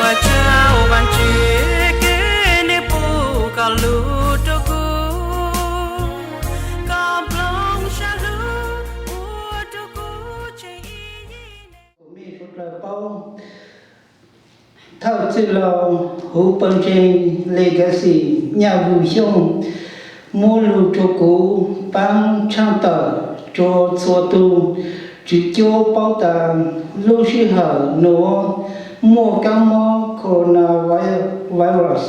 Ua tsaug Vaajtswv kws nwg pum koj lug rua kuv, koj nploog sab lug ua rua kuv tseem ib yig. Kuv mej suav dlawg paub, thawj txwj laug huv pawg ntseeg Legacy Nyaj Vwm Xyooj muab lug rua kuv paab tshaaj tawm rua txhua tug tswv cuab paub tas lub sij hawm nuav muaj kaab mob coronavirus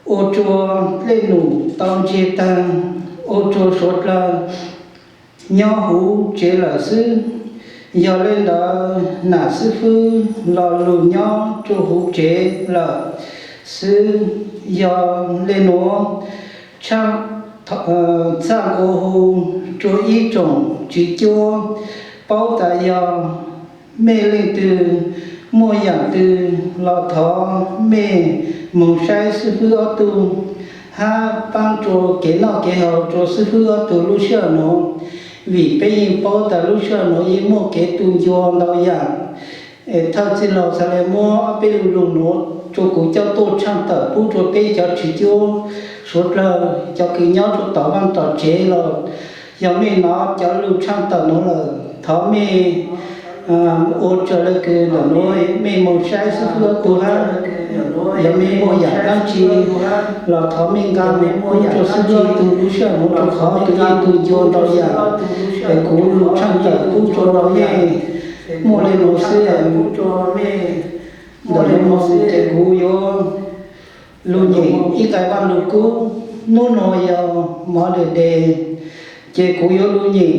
ua rua dlej num tau ntsiag taag, ua rua suav dlawg nyob huv tsev lawm xwb. Yog le ntawd nam xib fwb lo lug nyob rua huv tsev lawm xwb. Yog le nuav, txhaj nqua hu rua ib tsoom tswv cuab paub tas yog mej leej twg muaj yaam twg los thov mej moog saib xib fwb ob tug hab paab rua kev noj kev haus rua xib fwb ob tug lub sij hawm nuav, vim peb yeej paub tas lub sij hawm nuav yeej muaj kev tu ncua ntau yaam. Es thawj txwj laug xaav le muab peb lu lug nuav rua kuv coj tuaj tshaaj tawm pub rua peb cov tswv cuab suav dlawg cov kws nyob rua tom vaaj tom tsev los, yog mej nov cov lug tshaaj tawm nuav lawm thov mej ua raws le kws ntawm nuav, mej moog saib xib fwb ob tug hab, yog mej muaj yaam dlaab tsi los thov mej nqa moog pub rua xib fwb ob tug lub sij hawm nuav rua qhov tus yeej tu ncua ntau yaam. Es kuv lug tshaaj tawm pub rua mej muaj le nuav xwb. Ntawm nuav moog ces kuv yuav lug nyeem ib nqai Vaaj Lug Kub. Nub nuav yog Mother's Day, ces kuv yuav lug nyeem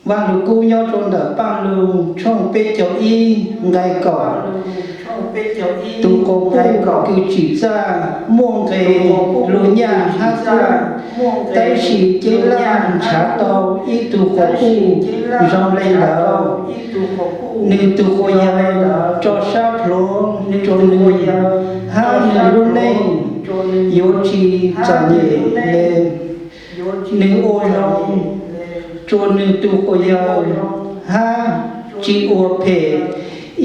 Vaaj Lug Kub nyob rua ntawm Paaj Lug tshooj peb caug ib nqai kaum. Tus quas puj kws tsim txaj muaj nqes lug nyaj hab txaj, tab sis ceeb laj nrhav tau ib tug quas puj zoo le ntawd. Nwg tug quas yawg tso sab plhuav rua nwg hab nwg lub neej yuav tsi txom nyem le. Nwg ua zoo rua nwg tug quas yawg hab tsi ua phem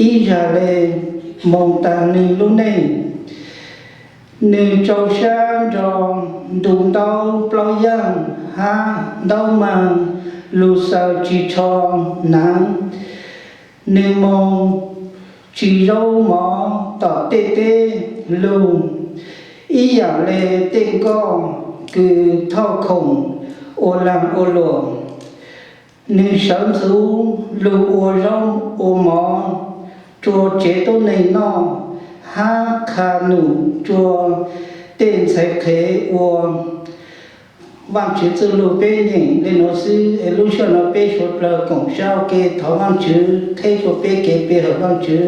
ib zag le moog taag nwg lub neej. Nwg tsau sab nrog ntu ntaub plaub yaaj hab ntaub maag lug xaws ris tsho hnav. Nwg moog tsis zaub mov tom tej teb lug ib yaam le tej nkoj kws thauj khoom ua laag ua luam. Nwg sawv ntxuv lug ua zaub ua mov rua tsev tuab neeg noj hab qha num rua tej ntxhais qhev ua. Vaajtswv txuj lug peb nyeem le nuav xwb es lub sij hawm nuav peb suav dlawg koom sab ua ke thov Vaajtswv qheb rua peb kev pe hawm Vaajtswv.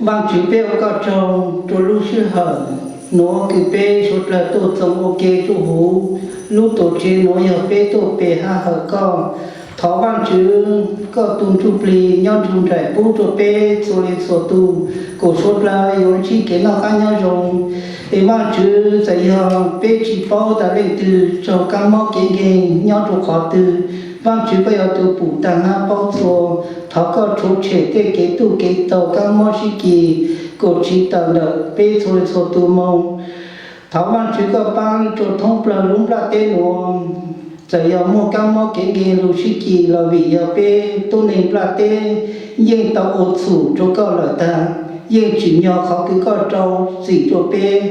Vaajtswv, peb ua koj tsaug rua lub sij hawm Nuav kws peb suav dlawg tuaj txoos ua ke rua huv lub tuam tsev nuav yog peb tuaj pe hab hawm koj. Thov Vaajtswv koj tug ntsuj plig nyob nrug nraim pub rua peb txhua leej txhua tug, kuas suav dlawg yuav ntsib kev noj qab nyob zoo. Es Vaajtswv, txawm yog peb tsi paub tas leej twg raug kaab mob kev nkeeg nyob rua qhov twg, Vaajtswv koj yog tug pum taag hab paub txhua. Thov koj rhuav tshem tej kev tuj kev taug kaab mob sib kis kuas tsiv tawm ntawm peb txhua leej txhua tug moo. Thov Vaajtswv koj paab rua thoob plawg lub nplaj teb nuav, txawm yog muaj kaab mob kev nkeeg lug sib kis los vim yog peb tuab neeg nplaj teb yeej tau ua txhum rua koj lawm tag, yeej tsim nyog qhov kws koj rau txim rua peb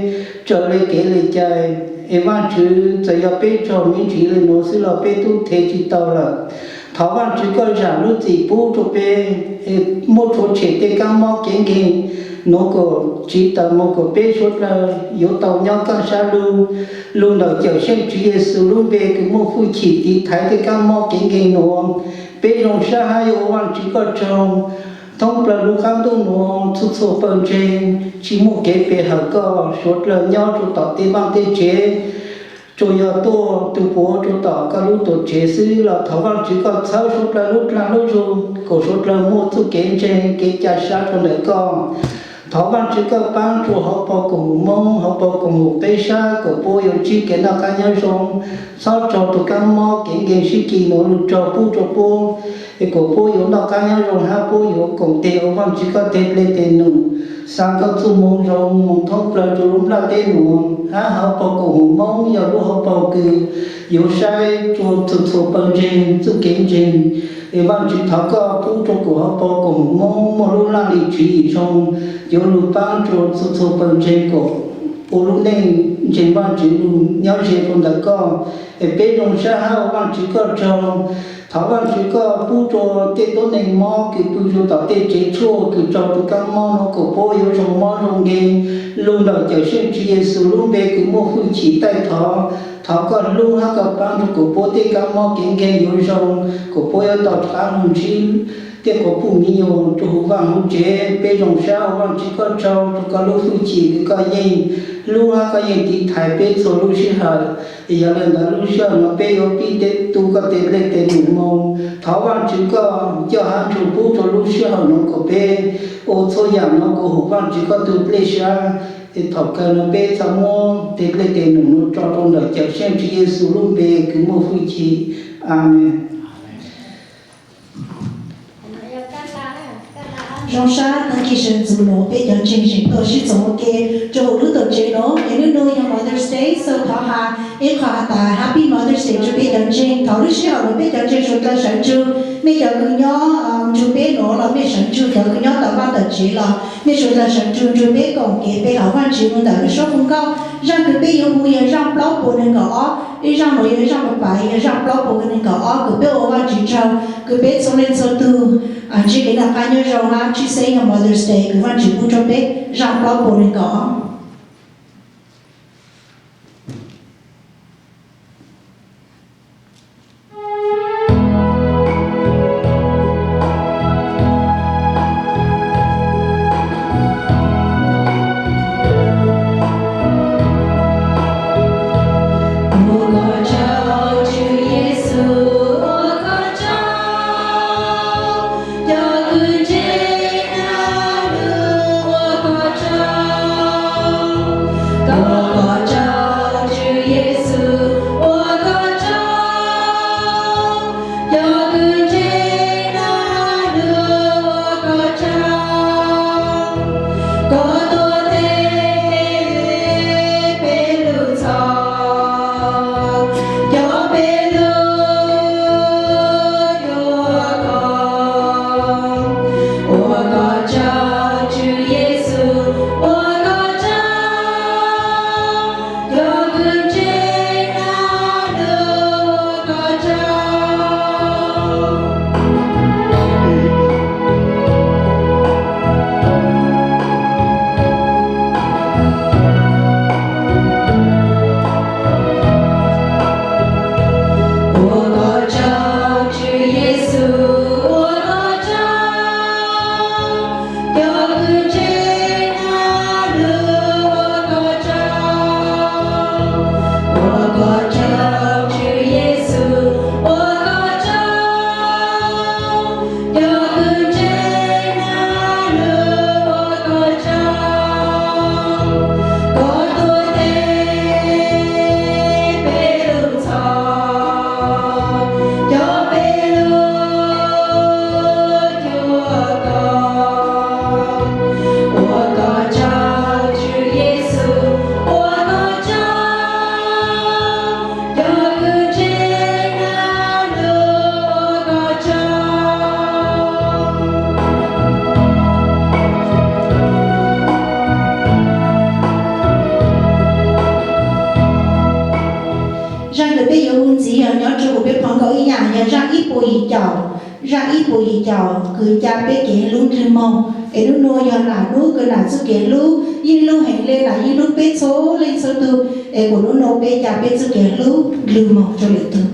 raws le kev le cai. Es Vaajtswv, txawm yog peb raug me ntsis le nuav xwb los peb tub thev tsi tau lawm. Thov Vaajtswv koj zaam lub txim pub rua peb, muab rhuav tshem tej kaab mob kev nkeeg nuav kuas tsiv tawm moog kuas peb suav dlawg yuav tau nyob kaj sab lug. Lug ntawm Cawm Seej Tswv Yexus lub npe kws muaj hwj chim tiv thaiv tej kaab mob kev nkeeg nuav, peb zoo sab hab yuav ua Vaajtswv koj tsaug. Thoob plawg lub qaab ntuj nuav txhua txhua pawg ntseeg tsi muaj kev pe hawm koj, suav dlawg nyob rua tom tej vaaj tej tsev, tsuas yog tuaj tu puav rua tom koj lub tuam tsev xwb los thov Vaajtswv koj txhawb suav dlawg lub dlaag lub zug kuas suav dlawg muaj txuj kev ntseeg kev ca sab rua ntawm koj. Thov Vaajtswv koj paab rua hauv paus koom haum Moob, hauv paus koom haum peb sab kuas puab yuav ntsib kev noj qab nyob zoo, txhob raug tug kaab mob kev nkeeg sib kis nuav lug raug pub rua puab, es kuas puab yuav noj qab nyob zoo hab puab yuav koom teg ua Vaajtswv koj teg dle teg num, xaav koj txuj moo zoo moog thoob plawg rua lub nplaj teb nuav, hab hauv paus koom haum Moob yog lub hauv paus kws yuav saib rua txhua txhua pawg ntseeg txuj kev ntseeg. Es Vaajtswv thov koj pub rua kuas hauv paus koom haum Moob muaj lub laj lim tswv yim zoo, yuav lug paab rua txhua txhua pawg ntseeg kuas ua lub neej ntseeg Vaajtswv lug nyob ze rua ntawm koj. Es peb zoo sab hab ua Vaajtswv koj tsaug. Thov Vaajtswv koj pub rua tej tuab neeg mob kws pw rua tom tej tsev tshuaj kws raug tug kaab mob nuav kuas puab yuav zoo mob zoo nkeeg. Lug ntawm Cawm Seej Tswv Yexus lub npe kws muaj hwj chim taij thov, thov koj hlub hab koj paab rua kuas puab tej kaab mob kev nkeeg yuav zoo, kuas puab yuav tau rov qaab lug ntsib tej quas puj miv nyuas rua huv vaaj huv tsev. Peb zoo sab ua Vaajtswv koj tsaug rua koj lub hwj chim kws koj yeej hlub hab koj yeej tiv thaiv peb txhua lub sij hawm. Es yog le ntawd lub sij hawm nuav peb yuav pib teg tu koj teg dle teg num moo. Thov Vaajtswv koj coj hab nrug pub rua lub sij hawm nuav kuas peb ua txhua yaam nuav kuas huv Vaajtswv koj tug dlej sab. Es thaum kawg nuav peb txhaj muab teg dle teg num nuav tso rua ntawm Cawm Seej Tswv Yexus lub npe kws muaj hwj chim. Amees. Zoo sab taag kis sawv ntxuv nuav peb cov ntseeg tseem tuaj sib txoos ua ke rua huv lub tuam tsev nuav. Es nub nua yog Mother's Day, so thov has ib qho has tas Happy Mother's Day rua peb cov ntseeg. Thov lub sij hawm nuav peb cov ntseeg suav dlawg sawv ntsug, mej cov kws nyob nrug peb nuav los mej sawv ntsug, cov kws nyob tom vaj tom tsev los mej suav dlawg sawv ntsug nrug peb koom kev pe hawm Vaajtswv mus ntawm lub suab foom nkauj. Zaaj kws peb yuav hu yog zaaj plaub puas neeg nkaum ob, ib zaaj nuav yog zaaj pab pais yog zaaj plaub puas neeg nkaum ob, kws peb ua Vaajtswv tsaug kws peb txhua leej txhua tug ntsib kev noj qab nyob zoo hab tshwj xeeb yog Mother's Day kws Vaajtswv pub rua peb zaaj plaub puas neeg nkaum ob. Peb yuav hu ntxiv yog nyob rau kuv peb phov nkaus ib yam yog zaj ib puas yim caum, zaj ib puas yim caum kws ca peb kev hlub ndlwg moog. Es nub nua yog nam nub kws nam txuj kev hlub yeej hlub heev le, nam yeej hlub peb txhua leej txhua tug. Es kuv nub nua peb ca peb txuj kev hlub ndlwg moog rau lwm tug.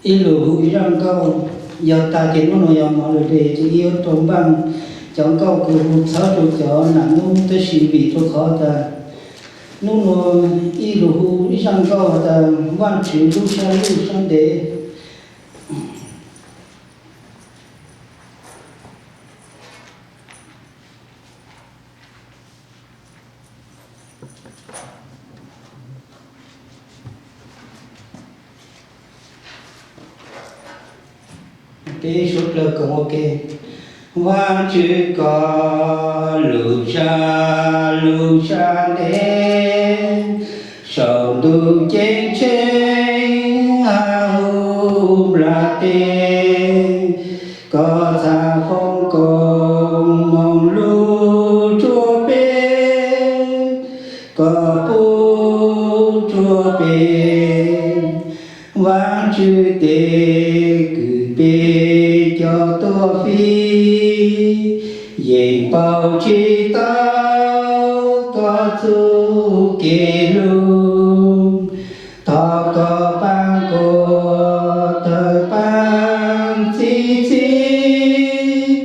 Ib lus hu ib zaj nkauj, yog tag ces hnub no yog mov lwm daim ces ib yuav rau npaaj cov nkauj kws hu txhawb rau cov nam nub, tab sis vim rau qhov tas hnub no ib lus hu ib zaj nkauj tas Vaajtswv lub sab lub sab ntev. Peb suav dlawg koom ua ke. Vaajtswv koj lug sab lug sab ntev, saum ntuj ceeb tsheej hab huv nplaj teb, koj txha foob koom moog lug rua peb, koj pub rua peb Vaajtswv tes kws peb coj tuaj fij, yeej paub tsi tau koj txuj kev lug. Thov koj paab kuas tawg paab txi txiv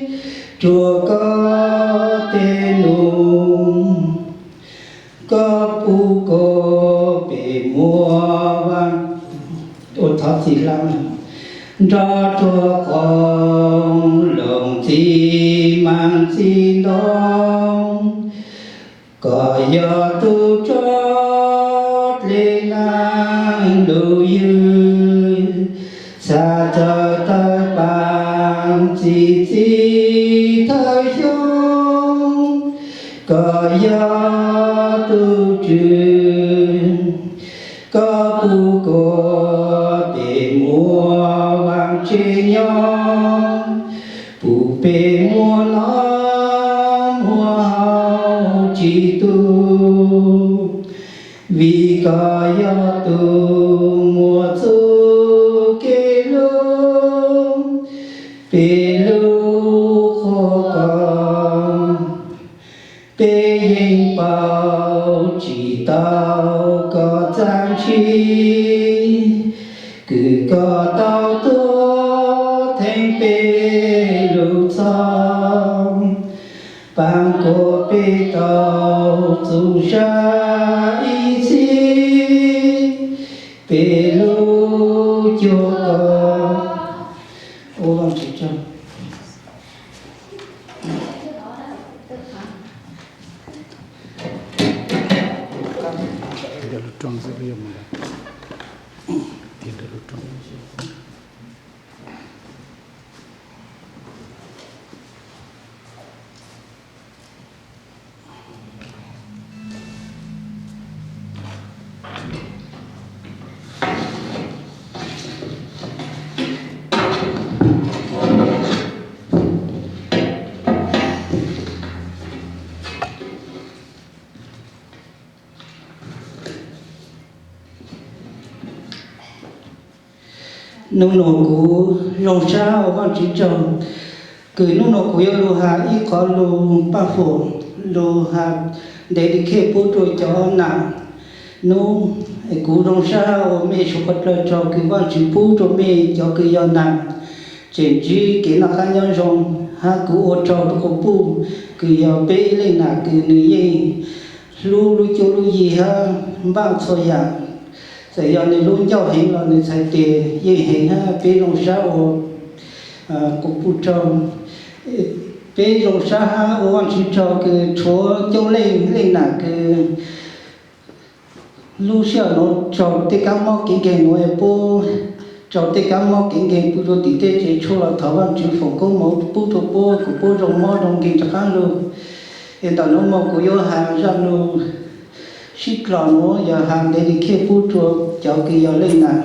rua koj tej num, koj pub kuas peb muaj vaaj, thov txim, nrov rua qoob loo txi maam txi ntoo. Koj yog tug tso dlej naab lug ywg, txha txawg tawg paab txi txiv thawj xyoo. Koj yog tug tswv, koj pub kuas peb muaj vaaj tsev nyob, pub peb muaj noj muaj haus tsi tu, vim koj yog tug muaj txuj kev lug. Peb lug qhuas koj, peb yeej paub tsi tau koj txaaj ntshis, kws koj tau tuag theej peb lug txhoj, paab kuas peb tau txuj sa ib txhis, peb lug cuag koj. Ua Vaajtswv tsaug. Hnub no kuv zoo sab ua Vaajtswv tsaug, kws hnub no kuv yuav lug has ib qhov lug paj huam, lug has dedicate pub rua cov nam. Hnub, kuv zoo sab ua mej suav dlawg tsaug kws Vaajtswv pub rua mej cov kws yog nam tseem ntsib kev noj qab nyob zoo, hab kuv ua tsaug rua quas puj kws yog peb ib leej nam kws nwg yeej hlub lub cuab lub yig hab npaaj txhua yaam. Txawm yog nwg lub ncauj heev los nwg txhais tes yeej heev hab peb zoo sab ua quas puj tsaug. Peb zoo sab hab ua Vaajtswv tsaug kws tshuav coob leej leej nam kws lub sij hawm nuav raug tej kab mob kev nkeeg nuav puab, raug tej kab mob kev nkeeg pw rua tim tej tsev tshuaj los thov Vaajtswv foom koob moov pub rua puab kom puab zoo mob zoo nkeeg rov qaab lug. Es ntawm nuav moog kuv yuav has zaj lug sib dlog nuav yog has dedicate pub rua cov kws yog leej nam.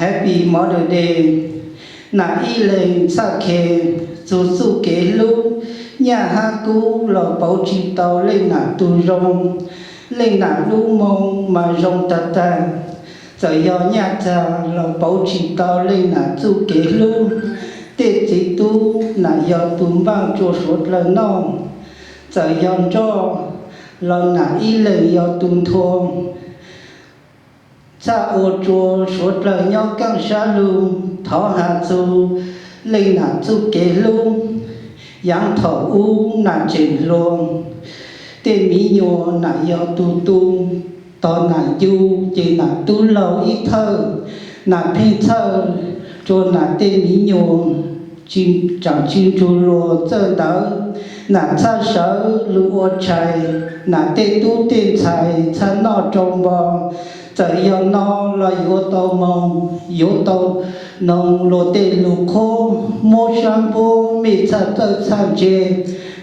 Happy Mother's Day. Nam ib leeg txhaj khe txug txuj kev hlub, nyaj hab kub los pauv tsi tau leej nam tug zoo. Leej nam lub moo mas zoo tag tag, txawm yog nyaj txag los pauv tsi tau leej nam txuj kev hlub. Tej txiv tub nam yog tug npaaj rua suav dlawg noj, txawm yog nroj los nam ib leeg yog tug nthua. Txhaj ua rua suav dlawg nyob kaaj sab lug, thov has txug leej nam txuj kev hlub, yaav thaum ub nam tseem hluas, tej miv nyuas nam yog tug tu, tos nam ncu ces nam tub laug ib thawj, nam pheej txhawj rua nam tej miv nyuas tsi, tsaam tsi nrug luag txawj ntawv, nam txhaj sawv lug ua tshais, nam tej tub tej ntxhais txhaj noj rau npo, Txawm yog no los yuav tau moog, yuav tau noog luag tej lug qhuab, muab sab npuab mej txhaj txawj txhaj ntse,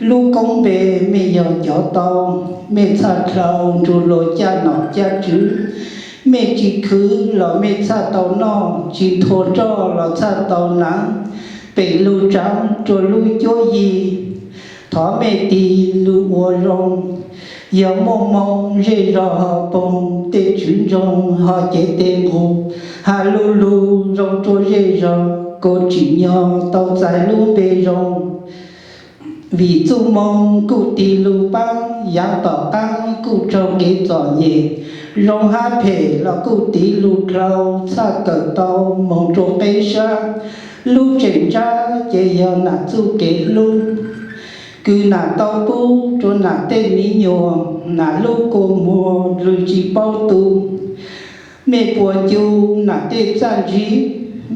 lub koob npe mej yog cov tau, mej txhaj dlhau nrug luag caj nom caj tswv, mej tsis khwv los mej txhaj tau noj, tsis nthua roj los txhaj tau naav, pem lug tsaav rua lub cuab yig, thov mej tig lug ua zoo, yog muaj moo zej zog ho poog, tej tswv ntsoog ho cev tes nqug, has lug lug zoo rua zej zog, kuas tsim nyog tau txais lub npe zoo. Vim txuj moo kuj tig lug paab, yaav tom qaab kuj raug kev txom nyem, zoo hab phem los kuj tig lug dlhau, txhaj kawm tau moog rua qeb sab, lub tseem ntsab ces yog nam txuj kev hlub. Kws nam tau pub rua nam tej miv nyuas, nam lub kua muag lwg tsis paub tu. Mej puas ncu nam tej txaj ntsig,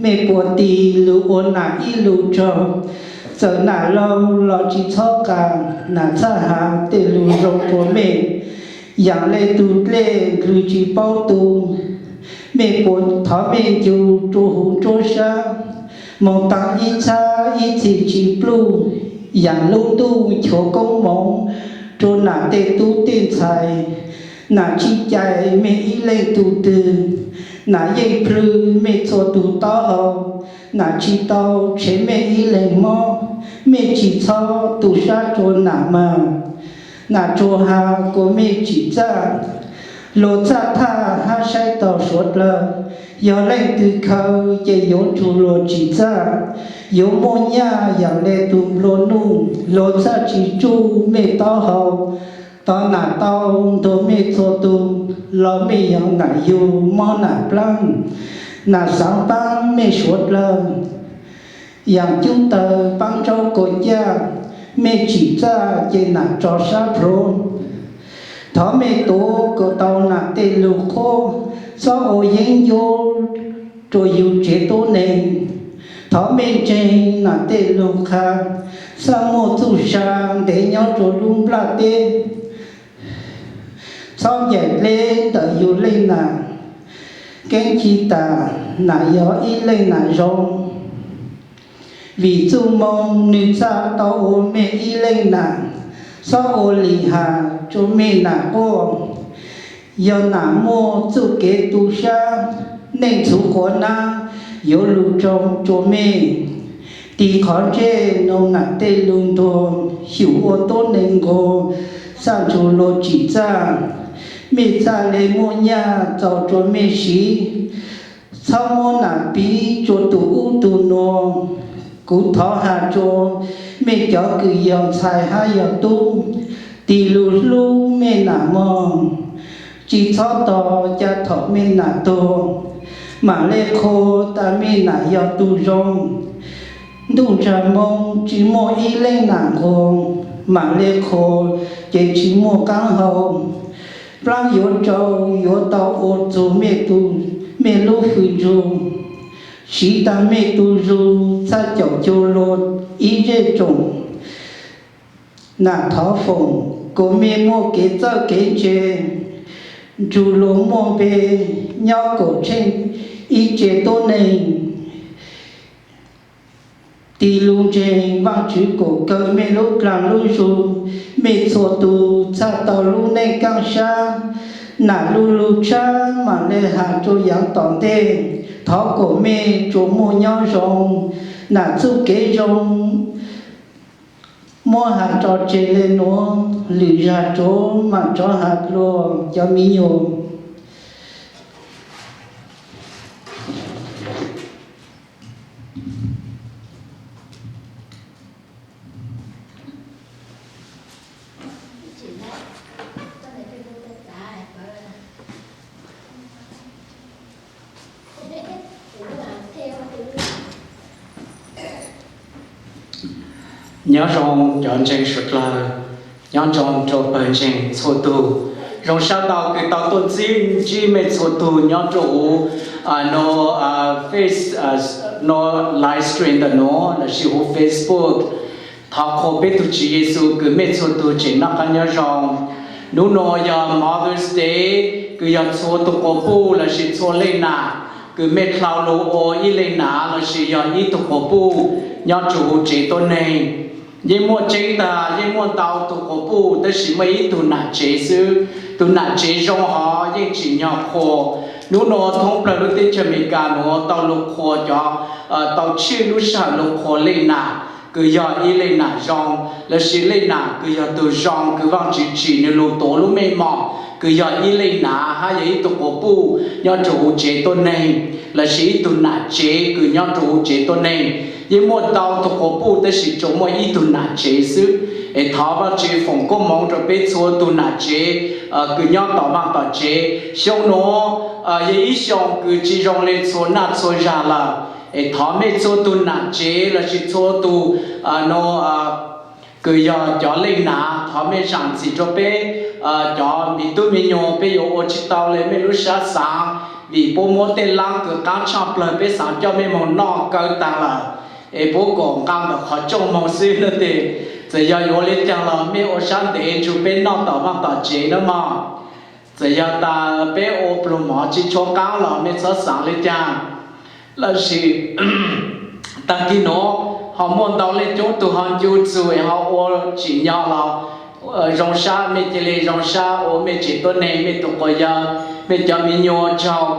mej puas tig lug ua nam ib lug tsaug. Txawm nam laug los tsis txhob qas, nam txhaj has tej lug zoo rua mej. Yaam le tug dlej lwg tsis paub tu, mej puas, thov mej ncu rua huv nruab sab, moog taag ib txhab ib txhis tsis pluj. Yaam lub ntuj nchuav koob moov rua nam tej tub tej ntxhais, nam tsis cais mej ib leeg tug twg, nam yeej plhws mej txhua tug taub hau, nam tsis tau tshev mej ib leeg mob, mej tsis txhob tu sab rua nam mas. Nam tsuas has kuas mej tsim txaj, luag txhaj thaj hab saib taug suav dlawg. Yog leej twg khaws ces yuav nrug luag tsim txaj, yuav muaj nyaj yaam le tug nplua nuj, luag txhaj tsis tsuj mej taub hau. Tod nam tau ntuag mej txhua tug, los mej yog nam yug mob nam plaab, nam xaav paab mej suav dlawg. Yaam cub tawg paab ntsaub kua caj, mej tsim txaj ces nam tso sab plhuav. Thov mej tuav kuas tau nam tej lug qhuab, txhob ua yeeb ncuab rua yug tsev tuab neeg. Thov mej ntseeg nam tej lug qha, txhaj muaj txuj sa ntev nyob rua lub nplaj teb. Txhob ncaim dleb ntawm yug leej nam, keeb ci tas nam yog ib leej nam zoo. Vim txuj moo nwg txhaj tau ua mej ib leej nam, txhob ua lim has rua mej nam quaj. Yog nam muaj txuj kev tu sab, neej txhua quav nab yuav lug tsaug rua mej. Tig qhov ntsej noog nam tej lug ntuag, xyum ua tuab neeg nquag, txhaj nrug luag tsim txaj. Mej txhaj le muaj nyaj txaus rua mej siv. Txhob muab nam piv rua tug ub tug nuav. Kuv thov has rua mej cov kws yog ntxhais hab yog tub, tig lug hlub mej nam mog. Tsis txhob tos ca thaum mej nam tuag, mam le qhuas tas mej nam yog tug zoo. Ntuj ntsag moo tsis muaj ib leej nam nquag, mam le qhuas ces tsis muaj qaab hau. Plaab yuav rau yuav tau ua txug mej tug, mej lub hws ntsug. Siv taag mej tug zug txhaj caum cuag luag ib zej tsoom. Nam thov foom kuas mej muaj kev txawj kev ntse, nrug luag muaj npe nyob kaum tsheej ib tse tuab neeg. Tig lug ntseeg Vaajtswv kuas kawg mej lub dlaag lub zug, mej txhua tug txhaj tau lub neej kaaj sab. Nam lug lug tshab mam le has rua yaav tom ntej, thov kuas mej tsuas muaj nyob zoo. Nam txuj kev zoo muab has tso tseg le nuav, lwm zag tsuav mam rov has dlua cov miv nyuas. Nyob zoo cov ntseeg suav dlawg, nyob zoo rua pawg ntseeg txhua tug. Zoo sab ntau kws tau tuaj ntsib ntsib mej txhua tug nyob rua huv nuav face nuav live stream ntawm nuav lossis huv Facebook. Thov qhuas peb tug Tswv Yexus kws mej txhua tug tseem noj qab nyob zoo. Hnub no yog Mother's Day, kws yog txhua tug quas puj lossis txhua leej nam kws mej dlhau lug ua ib leej nam lossis yog ib tug quas puj nyob rua huv tsev tuab neeg. Yeej muaj tseeb tag, yeej muaj ntau tug quas puj, tab sis muaj ib tug nam tsev xwb. Tug nam tsev zoo hov yeej tsim nyog qhuas. Hnub no thoob plawg lub teb chaws Amelikas nuav tau lug qhuas cov, tau tshwj lub sij hawm lug qhuas leej nam kws yog ib leej nam zoo, lossis leej nam kws yog tug zoo kws Vaajtswv tsim nwg lug tuav lub meej mom kws yog ib leej nam hab yog ib tug quas puj nyob rua huv tsev tuab neeg, lossis ib tug nam tsev kws nyob rua huv tsev tuab neeg. Yeej muaj ntau tug quas puj tab sis tsuas muaj ib tug nam tsev xwb. Es thov Vaajtswv foom koob moov rua peb txhua tug nam tsev kws nyob tom vaaj tom tsev. Xyoo nuav yog ib xyoo kws tsi zoo le txhua naj txhua zag lawm. Es thov mej txhua tug nam tsev lossis txhua tug no kws yog cov leej nam, thov mej zaam txim rua peb cov miv tub miv nyuas, peb yuav ua tsi tau le mej lub sab xaav, vim puab muab tej laab kws qaab tshaaj plawg peb xaav coj mej moog noj kawg taag lawm, es puab kuas nqaa ntawm qhov rooj moog xwb no tes. Txawm yog yuav le caag los mej ua sab ntev nrug peb noj tom vaaj tom tsev nawb mog. Txawm yog tas peb ua pluag mov tsi tshua qaab los mej txhob xaav le caag. Lossis taag kis nuav ho muaj ntau leej coob tug ho ncu txug es ho ua tsim nyog los zoo sab, mej ca le zoo sab ua mej tsev tuab neeg, mej tug quas yawg, mej cov miv nyuas tsaug.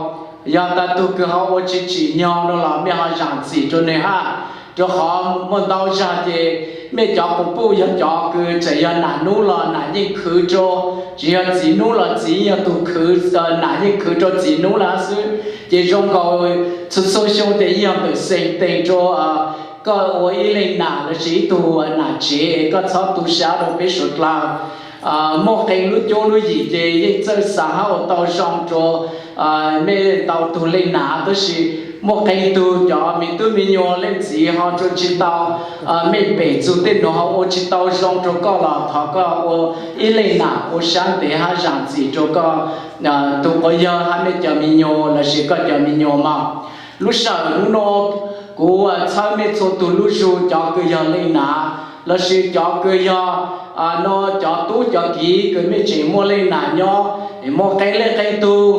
Yog tas tug kws ho ua tsi tsim nyog no los mej ho zaam txim rua nwg hab, rua qhov muaj ntau zag ces mej cov quas puj yog cov kws txawm yog nam nub los nam yeej khwv rua, tsis yog txiv nub los txiv yog tug khwv, nam yeej khwv rua txiv nub lawm xwb. Ces zoo nkaus txhua txhua xyoo ces yog ntawm xeem teem rua koj ua ib leej nam lossis ib tug nam tsev, koj txhob tu sab rua peb suav dlawg. Muaj qee lub cuab lub yim ces yeej txawj xaav hab ua tau zoo rua mej ntau tug leej nam, tab sis muaj qee tug cov miv tub miv nyuas leej txiv ho rua tsi tau, mej pem txug tej nuav ho ua tsi tau zoo rua koj los thov koj ua ib leej nam ua sab ntev hab zaam txim rua koj tug quas yawg hab mej cov miv nyuas lossis koj cov miv nyuas mog. Lub sij hawm nub nuav kuv txhawb mej txhua tug lub zug, cov kws yog leej nam lossis cov kws yog no cov tub cov kiv kws mej tseem muaj leej nam nyob, es muaj qee leej qee tug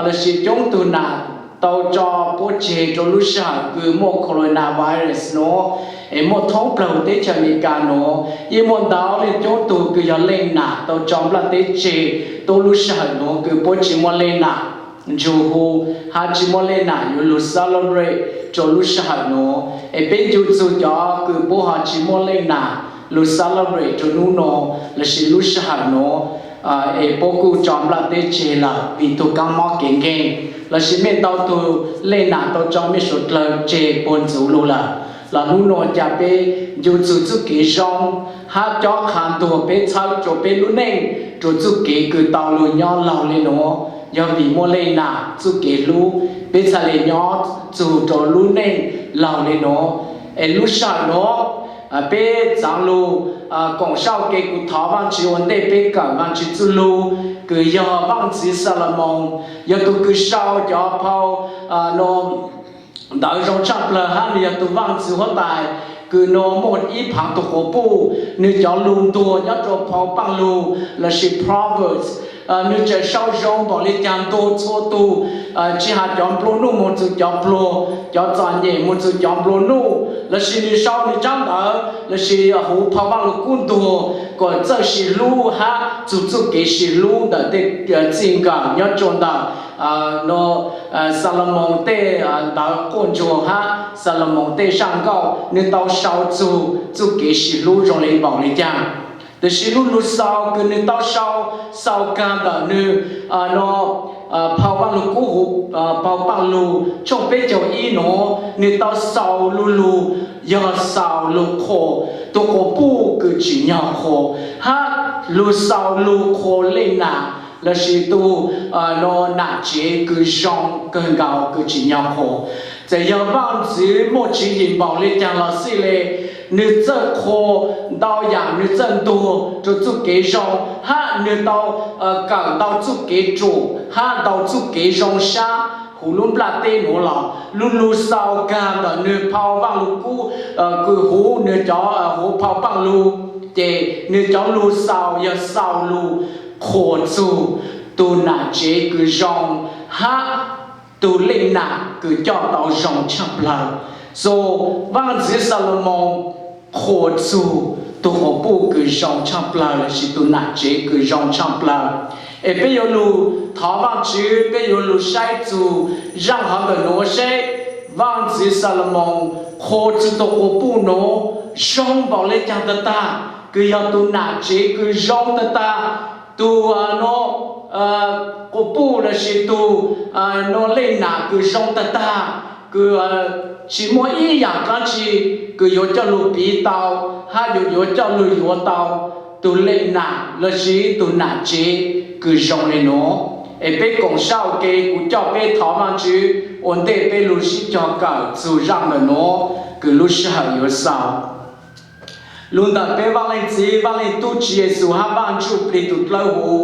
lossis coob tug nam tau tso puab tseg rua lub sij hawm kws muaj coronavirus nuav, es muaj thoob plawg teb chaws Amelikas nuav yeej muaj ntau leej coob tug kws yog leej nam tau tso nplaj teb tseg tuab lub sij hawm nuav kws puab tsi muaj leej nam nrug hu hab tsi muaj leej nam yuav lug celebrate rua lub sij hawm nuav. Es peb ncu txug cov kws puab ho tsi muaj leej nam lug celebrate rua nub nuav lossis lub sij hawm nuav, es puab kuj tso nplaj teb tseg lawm vim tug kaab mob kev nkeeg, lossis mej ntau tug leej nam tau tso mej suav dlawg tseg puag ntxuv lug lawm. Los nub nuav ca peb ncu txug txuj kev zoo hab cob qha ntuag peb txhawb rua peb lub neej rua txuj kev kws tau lug nyob laug le nuav. Yog vim muaj leej nam txuj kev hlub, peb txhaj le nyob txug rua lub neej laug le nuav. Es lub sij hawm nuav peb txaav lug koom sab ua ke, kuv thov Vaajtswv ua ntej peb kawm Vaajtswv txuj lug, kws yog Vaajntxwv Xalumoos, yog tug kws sau cov phau no ntawv zoo tshaj plawg hab nwg yog tug vaaj ntxwv huab tais kws no muaj ib phaav tug quas puj, nwg cov lug ntuag nyob rua phau Paaj Lug lossis Proverbs, nwg tseem sau zoo npaum le caag ntuag txhua tug, tsi has cov nplua nuj moog txug cov pluag, cov txom nyem moog txug cov nplua nuj, lossis nwg sau nwg tsaab ntawv lossis huv phau Vaaj Lug Kub ntuag kuas txawj sis hlub hab txug txuj kev sis hlub ntawm tej txij nkawm nyob rua ntawm no Xalumoos tej ntawv quaj ntsuag hab Xalumoos tej zaj nkauj, nwg tau sau txug txuj kev sis hlub zoo le npaum le caag. Tab sis lub lug xaus kws nwg tau sau, xaus kag ntawm nwg no phau Vaaj Lug Kub huv phau Paaj Lug tshooj peb caug ib nuav, nwg tau xaus lug lug, yog xaus lug qhuas tug quas puj kws tsim nyog qhuas, hab lug xaus lug qhuas leej nam lossis tug no nam tsev kws zoo kawg nkaus kws tsim nyog qhuas. Txawm yog vaaj ntxwv muaj tswv yim npaum le caag los xij le, nwg txawj qhuas ntau yaam, nwg txawj ntuag rua txuj kev zoo, hab nwg tau kawm ntau txuj kev ruam hab ntau txuj kev zoo sab huv lub nplaj teb nuav los lug lug xaus kag ntawm nwg phau Vaaj Lug Kub kws huv nwg cov huv phau Paaj Lug, ces nwg cov lug xaus yog xaus lug qhuas txug tug nam tsev kws zoo hab tug leej nam kws coj tau zoo tshaaj plawg. So, Vaaj Ntxwv Xalumoos qhuas txug tug quas puj kws zoo tshaaj plawg lossis tug nam tsev kws zoo tshaaj plawg. Es peb yuav lug thov Vaajtswv, peb yuav lug saib txug zaaj hov ntawm nuav seb Vaaj Ntxwv Xalumoos qhuas txug tug quas puj nuav zoo npaum le caag tag tag, kws yog tug nam tsev kws zoo tag tag, tug nuav quas puj lossis tug nuav leej nam kws zoo tag tag, kws tsi muaj ib yaam dlaab tsi kws yuav coj lug piv tau hab yuav, yuav coj lug yuav tau tug leej nam lossis tug nam tsev kws zoo le nuav. Es peb koom sab ua ke, kuv coj peb thov Vaajtswv ua ntej peb lug sib cog kawm txug zaaj ntawm nuav kws lub sij hawm yuav xaus. Lug ntawm peb Vaaj Leej Txiv, Vaaj Leej Tub, Tswv Yexus hab Vaaj Ntsuj Plig tug dlawb huv,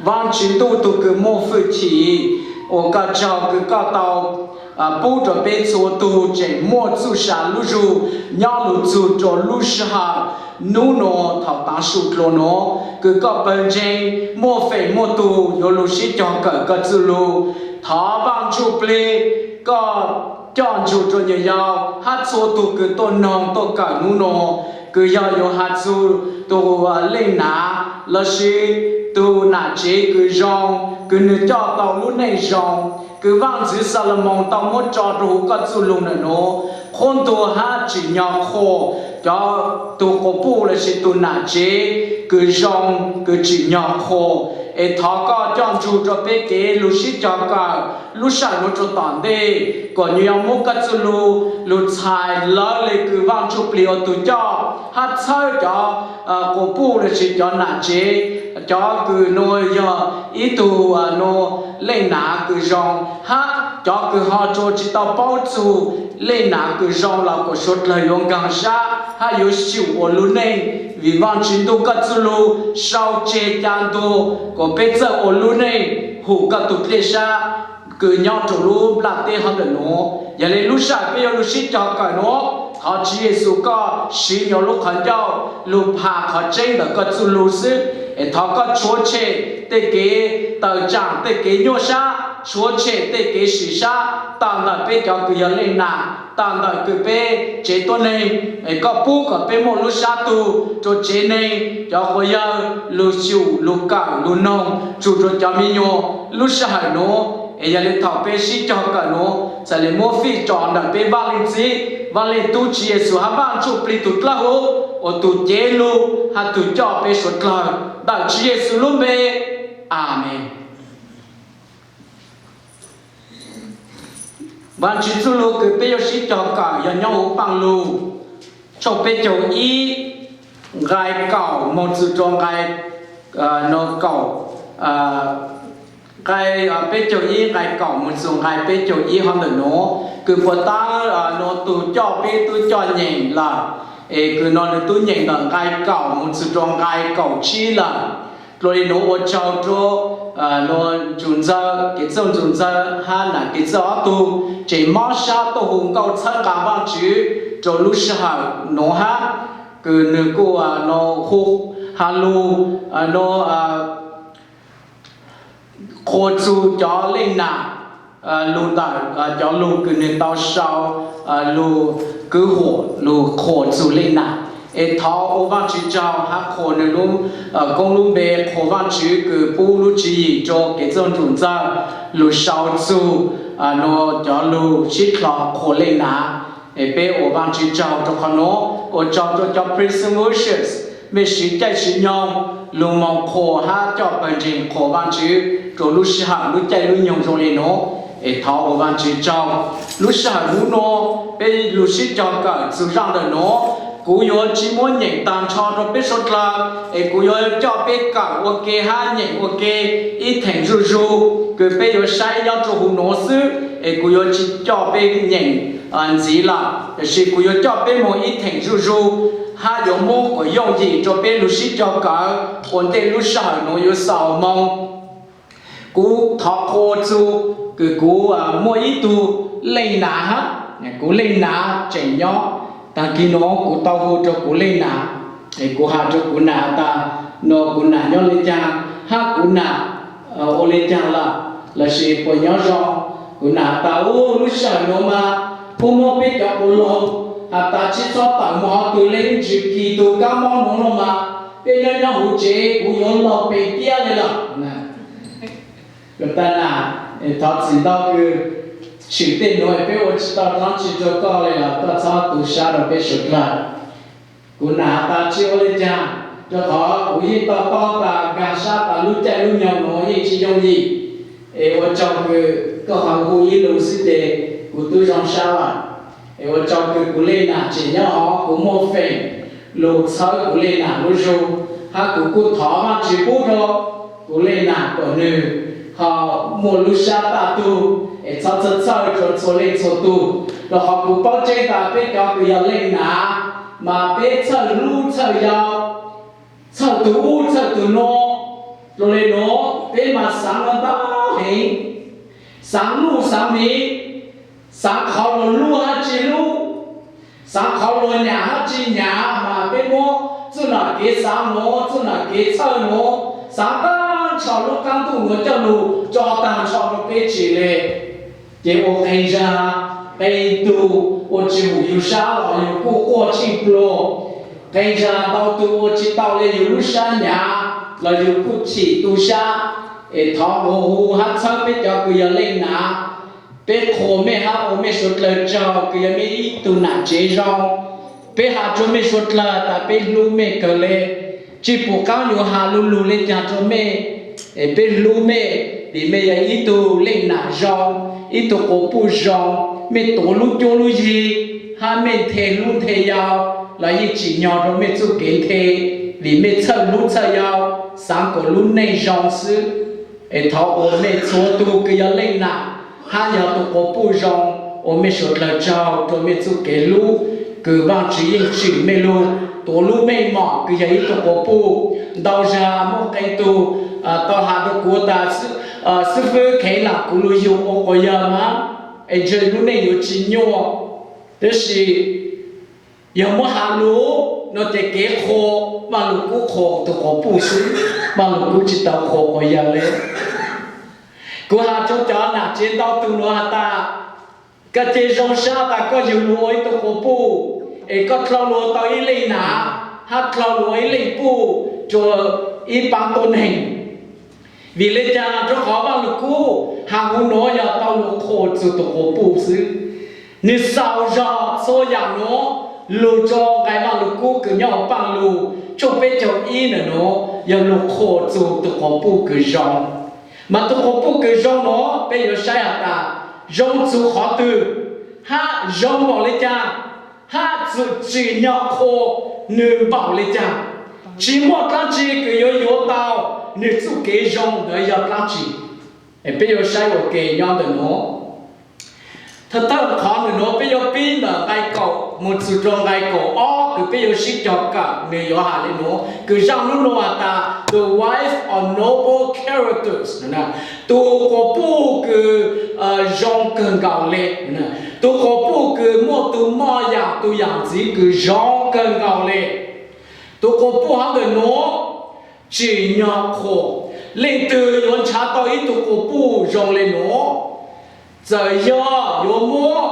Vaajtswv Ntuj tug kws muaj fwj chim, ua koj tsaug kws koj tau pub rua peb txhua tug tseem muaj txuj sa lub zug nyob lug txug rua lub sij hawm nub nuav thaum taav su dlua nuav, kws koj pawg ntseeg muaj feem muaj tug yuav lug sib cog kawm koj txuj lug. Thov Vaaj Ntsuj Plig koj coj ntsug rua nyuam yaus hab txhua tug kws tuaj noog tuaj kawm nub nuav, kws yog yuav has txug tug leej nam lossis tug nam tsev kws zoo, kws nwg coj tau lub neej zoo, kws Vaaj Ntxwv Xalumoos tau muab tso rua huv koj txuj lug ntawm nuav, qhuab ntuas hab tsim nyog qhuas cov tug quas puj lossis tug nam tsev kws zoo, kws tsim nyog qhuas. Es thov koj coj ntsug rua peb kev lug sib cog kawm lub sij hawm nuav rua tom ntej, kom nyuam yaus muab koj txuj lug lug txhais lawv le kws Vaaj Ntsuj Plig ua tug coj hab txhawb cov quas puj lossis cov nam tsev, cov kws nuav yog ib tug nuav leej nam kws zoo, hab cov kws ho tsuas tsi tau paub txug leej nam kws zoo los kom suav dlawg yuav nkaag sab hab yuav xyum ua lub neej, vim Vaajtswv Ntuj koj txuj lug sau tseg ca ntuag kom peb txawj ua lub neej hum koj tug dlej sab kws nyob rua lub nplaj teb hov ntawm nuav. Yog le lub sij hawm peb yuav lug sib cog kawm nuav, thov Tswv Yexus koj siv nyuas lub qhov ncauj lug phas qhov tseeb ntawm koj txuj lug xwb. Es thov koj rhuav tshem tej kev tawm tsaam, tej kev nyuaj sab, rhuav tshem tej kev sim sab tawm ntawm peb cov kws yog leej nam, tawm ntawm kws peb tsev tuab neeg. Es koj pub kom peb muaj lub sab tug rua tsev neeg, cov quas yawg lug xyum, lug kawm, lug noog txug rua cov me nyuam lub sij hawm nuav. Es yog le thaum peb sib cog kawm nuav, txhad le muab fij tso ntawm peb Vaaj Leej Txiv, Vaaj Leej Tub, Tswv Yexus hab Vaaj Ntsuj Plig tug dlawb huv ua tug cev lug hab tug coj peb suav dlawg ntawm Tswv Yexus lub npe. Amees. Vaajtswv txuj lug kws peb yuav sib cog kawm yog nyob huv Paaj Lug tshooj peb caug ib, nqai kaum moog txug rua nqai, no kaum, nqai peb caug ib, nqai kaum moog txug nqai peb caug ib hov ntawm nuav. Kws puas taab nuav tug coj peb tub coj nyeem lawm, es kws no nwg tub nyeem ntawm nqai kaum moog txug rua nqai kaum tsib lawm. Dlua le nuav ua tsaug rua Ntsuj Ntxawg, Kev Txawj Ntsuj Ntxawg hab Nam Kev Txawj ob tug tseem mob sab tuaj hu nkauj txhawb nqa Vaajtswv rua lub sij hawm nuav hab, kws nwg kuj nuav hu has lug nuav qhuas txug cov leej nam lug ntawm cov lug kws nwg tau sau lug kwv huam lug qhuas txug leej nam. Es thov ua Vaajtswv tsaug hab qhuas nwg lub koob lub npe, qhuas Vaajtswv kws pub lub tswv yim rua Kev Txawj Ntsuj Ntxawg lug sau txug nuav cov lug sib dlhau qhuas leej nam. Es peb ua Vaajtswv tsaug rua qhov nuav, ua tsaug rua cov praise and worship mej siv caij siv nyoog lug moog qhuas hab coj pawg ntseeg qhuas Vaajtswv rua lub sij hawm lub caij lub nyoog zoo le nuav. Es thov ua Vaajtswv tsaug. Lub sij hawm nub nuav peb lug sib cog kawm txug zaaj ntawm nuav, kuv yuav tsi muab nyeem taag nrho rua peb suav dlawg, es kuv yuav coj peb kawm ua ke hab nyeem ua ke ib theem zuj zug, kws peb yuav saib nyob rua huv nuav xwb, es kuv yuav tsi coj peb nyeem ntxiv lawm, tab sis kuv yuav coj peb moog ib theem zuj zug hab yuav muab kuas yooj yim rua peb lug sib cog kawm ua ntej lub sij hawm nuav yuav xaus moog. Kuv thov qhuas txug kws kuv muaj ib tug leej nam hab, kuv leej nam tseem nyob. Taag kis nuav kuv tau hu rua kuv leej nam, es kuv has rua kuv nam tas, nuav kuv nam nyob le caag, Hab kuv nam ua le caag lawm lossis puas nyob zoo? Kuv nam has tas, Ub, lub sij hawm nuav mas puab muab peb cov ua laug has tas tsi txhob tawm moog hov twg le, ib ntsis kis tug kab mob nuav los mas peb nyob nyob huv tsev kuv yuav laug pes tiab le lawm. Kuv tas nam, thov txim ntau kws tshwm tej nuav peb ua tsi tau dlaab tsi rua koj le los koj txhob tu sab rua peb suav dlawg. Kuv nam has tas, Tsi ua le caag, rua qhov kuv yeej to taub tas nkaag sab tas lub caij lub nyoog nuav yeej tsi yooj yim, es ua tsaug kws koj ho hu ib lug xwb ces kuv tub zoo sab lawm. Es ua tsaug kws kuv leej nam tseem nyob hov, kuv muaj feem lug txhawb kuv leej nam lub zug, hab kuv kuj thov Vaajtswv pub rua kuv leej nam kom nwg ho muaj lub sab taj tug es txhob txhawj txhawj rua txhua leej txhua tug, rua qhov kuv paub tseeb tas peb cov kws yog leej nam mas peb txhawj hlub txhawj yau, txhawj tug ub txhawj tug nuav, rua le nuav peb mas xaav ntau heev, xaav nuj xaav miv, xaav qhov luag hlub hab tsi hlub, xaav qhov luag nyam hab tsi nyam, mas peb muab txuj nam kev xaav nuav, txuj nam kev txhawj nuav, xaav taag nrho lub qaab ntuj nuav coj lug tso taag nrho rua peb tsim le. Ces ua qee zaag, qee tug ua tsi hum yug sab los yug kuj quaj tsheej pluag, qee zaag ntau tug ua tsi tau le yug lub sab nyav los yug kuj chim tu sab. Es thov nqua hu hab txhawb peb cov kws yog leej nam, peb qhuas mej hab ua mej suav dlawg tsaug kws yog mej ib tug nam tsev zoo. Peb has rua mej suav dlawg tas peb hlub mej kawg le, tsi pum qaab yuav has lu lug le caag rua mej. Es peb hlub mej vim mej yog ib tug leej nam zoo, ib tug quas puj zoo, mej tuav lub cuab lub yig, hab mej nthe hlub nthe yau los yeej tsim nyog rua mej txuj kev nthe, vim mej txhawj hlub txhawj yau, xaav kom lub neej zoo xwb. Es thov ua mej txhua tug kws yog leej nam hab yog tug quas puj zoo, ua mej suav dlawg tsaug rua mej txuj kev hlub kws Vaajtswv yeej tsim mej lug, tuav lub meej mom kws yog ib tug quas puj. Ntau zaag muaj qee tug tau has rua kuv tas, xib fwb, kheev lam kuv lug yug ua quas yawg mas, es ntshe lub neej yuav tsi nyuaj. Tab sis yog muab has lug no ces kev qhuas, Vaaj Lug Kub qhuas tug quas puj xwb, Vaaj Lug Kub tsi tau qhuas quas yawg le. Kuv has rua cov nam tsev ntau tug nuav has tas, koj cia zoo sab tas koj yug lug ua ib tug quas puj, es koj dlhau lug tau ib leej nam, hab dlhau lug ua ib leej puj rua ib paab tuab neeg. Vim le caag? Rua qhov Vaaj Lug Kub has huv nuav yog tau lug qhuas txug tug quas puj xwb. Nwg xaus zog txhua yaam nuav lug rua nqai Vaaj Lug Kub kws nyob huv Paaj Lug tshooj peb caug ib ntawm nuav yog lug qhuas txug tug quas puj kws zoo. Mas tug quas puj kws zoo nuav peb yuav saib has tas zoo txug qhov twg, hab zoo npaum le caag, hab txwm tsim nyog qhuas nwg npaum le caag. Tsi muaj dlaab tsi kws yuav yuav tau nwg txuj kev zoo ntawd yog dlaab tsi. Peb yuav saib ua ke nyob ntawm nuav. Thawj thawj qhov ntawm nuav peb yuav pib ntawm nqai kaum moog txug rua nqai kaum ob kws peb yuav sib cog kawm, nwg yuav has le nuav. Kws zaaj lub nug has tas The Wife of Noble Characters, tug quas puj kws zoo kawg nkaus le, tug quas puj kws muaj tug moj yaam tug yaam ntxiv kws zoo kawg nkaus le. Tug quas puj hov ntawm nuav tsim nyog qhuas. Leej twg yuav nrhav tau ib tug quas puj zoo le nuav? Txawm yog yuav muab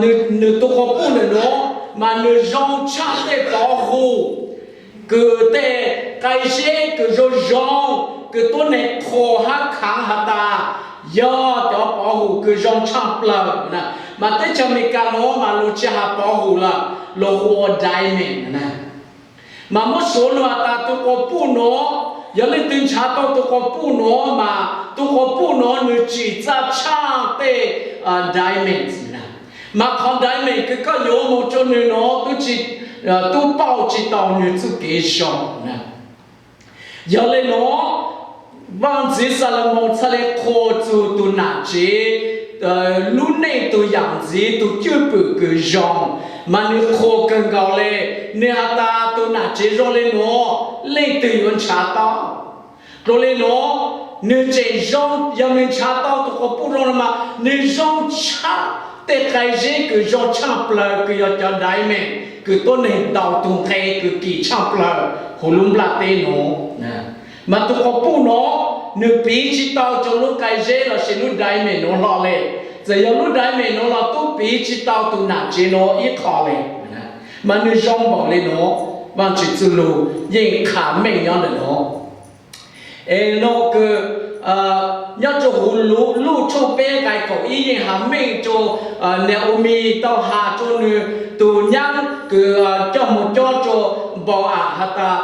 nwg tug quas puj ntawm nuav mas nwg zoo tshaaj tej pov hum, kws tej qai zeb kws zoo zoo, kws tuab neeg qhuas hab khaav has tas yog cov pov hum kws zoo tshaaj plawg. Mas teb chaws Amelikas nuav mas luag tsi has pov hum lawm, luag hu ua diamond. Mas muab suav lug has tas tug quas puj nuav, yog leej twg nrhav tau tug quas puj nuav mas tug quas puj nuav nwg tsim txaj tshaaj tej diamonds. Mas qhov diamond kws koj yuav moog rua nwg nuav tub tsi, tub pauj tsi tau nwg txuj kev zoo. Yog le nuav, Vaaj Ntxwv Xalumoos txhad le qhuas txug tug nam tsev lub neej tug yaam ntxiv tug cwj pwm kws zoo, mas nwg qhuas kawg nkaus le. Nwg has tas tug nam tsev zoo le nuav, leej twg yuav nrhav tau? Dlua le nuav, nwg tseem zoo, yog nwg nrhav tau tug quas puj zoo le mas nwg zoo tshaj tej qai zeb kws zoo tshaaj plawg kws yog cov diamond kws tuab neeg ntaus tug nqe kws kim tshaaj plawg huv lub nplaj teb nuav. Mas tus quas puj no nws piv tsis tau rau lub qai zeb lossis lub diamond no hlo li. Txawm yog lub diamond no los tub piv tsis tau tus nam tsev no ib qho li. Mas nws zoo npaum li no, Vaajtswv txuj lug yeej qha meej nyob ntawm no. Es no kws nyob rua huv Luj tshooj peb nqai kaum ib yeej has meej rua Naomi tau has rua nws tus nyaab kws coj moog cob rua Npau-am has tas,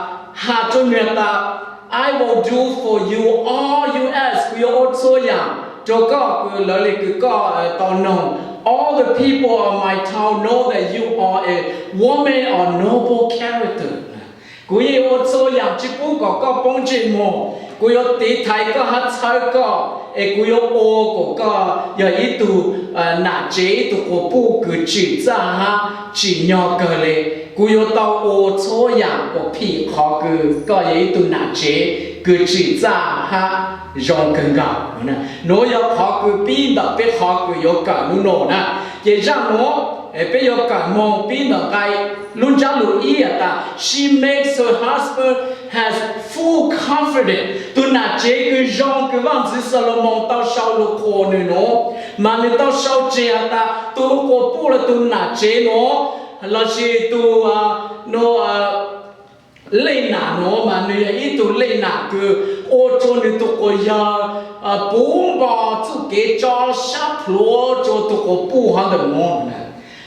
has rua nws has tas, I will do for you all you ask, kuv yuav ua txhua yaam rua koj kws lawv le kws koj tau noog. All the people of my town know that you are a woman of noble character. Kuv yeej ua txhua yaam tsi pub kom koj poob ntsej muag. Kuv yuav tiv thaiv koj hab txhawb koj, es kuv yuav ua kom koj yog ib tug nam tsev, ib tug quas puj kws tsim txaj hab tsim nyog kawg le. Kuv yuav tau ua txhua yaam kom phim qhov kws koj yog ib tug nam tsev kws tsim txaj hab zoo kawg nkaus. Nuav yog qhov kws pib ntawm peb qhov kws yuav kawm nub nua na. Ces zaaj nuav peb yuav kawm moog pib ntawm nqai lub ntsab lug ib has tas, she makes her husband has full confidence. Tug nam tsev kws zoo kws Vaajtswv Xalumoos tau sau lug qhuas nws nuav, mas nws tau sau tseg has tas tug quas puj los tug nam tsev nuav lossis tug nuav leej nam nuav mas nws yog ib tug leej nam kws ua rua nws tug quas yawg puv npo txuj kev tso sab plhuav rua tug quas puj hov ntawm nuav.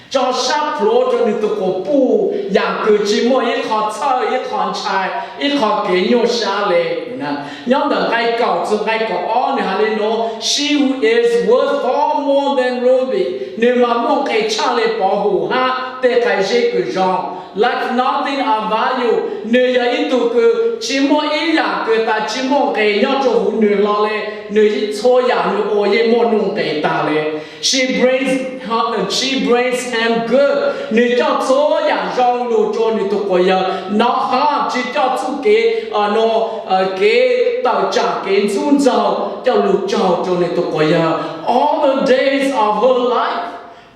Tso sab plhuav rua nws tug quas puj yaam kws tsi muaj ib qho txhawj, ib qho ntshai, ib qho kev nyuaj sab le. Nyob ntawm nqai kaum txug nqai kaum ob nws has le nuav, she is worth far more than ruby. Nws mas muaj nqis tshaj le pov hum hab tej qai zeb kws zoo. Like nothing of value, nws yog ib tug kws tsi muaj ib yaam kws tas tsi muaj nqis nyob rua huv nws hlo le. Nws txhua yaam nws ua yeej muaj nuj nqis taag le. She brings, she brings him good, nws coj txhua yaam zoo lug rua nws tug quas yawg, not harm, tsi coj txuj kev, no, kev tawm tsaam kev ntxub ntxaug coj lug raug rua nws tug quas yawg. All the days of her life,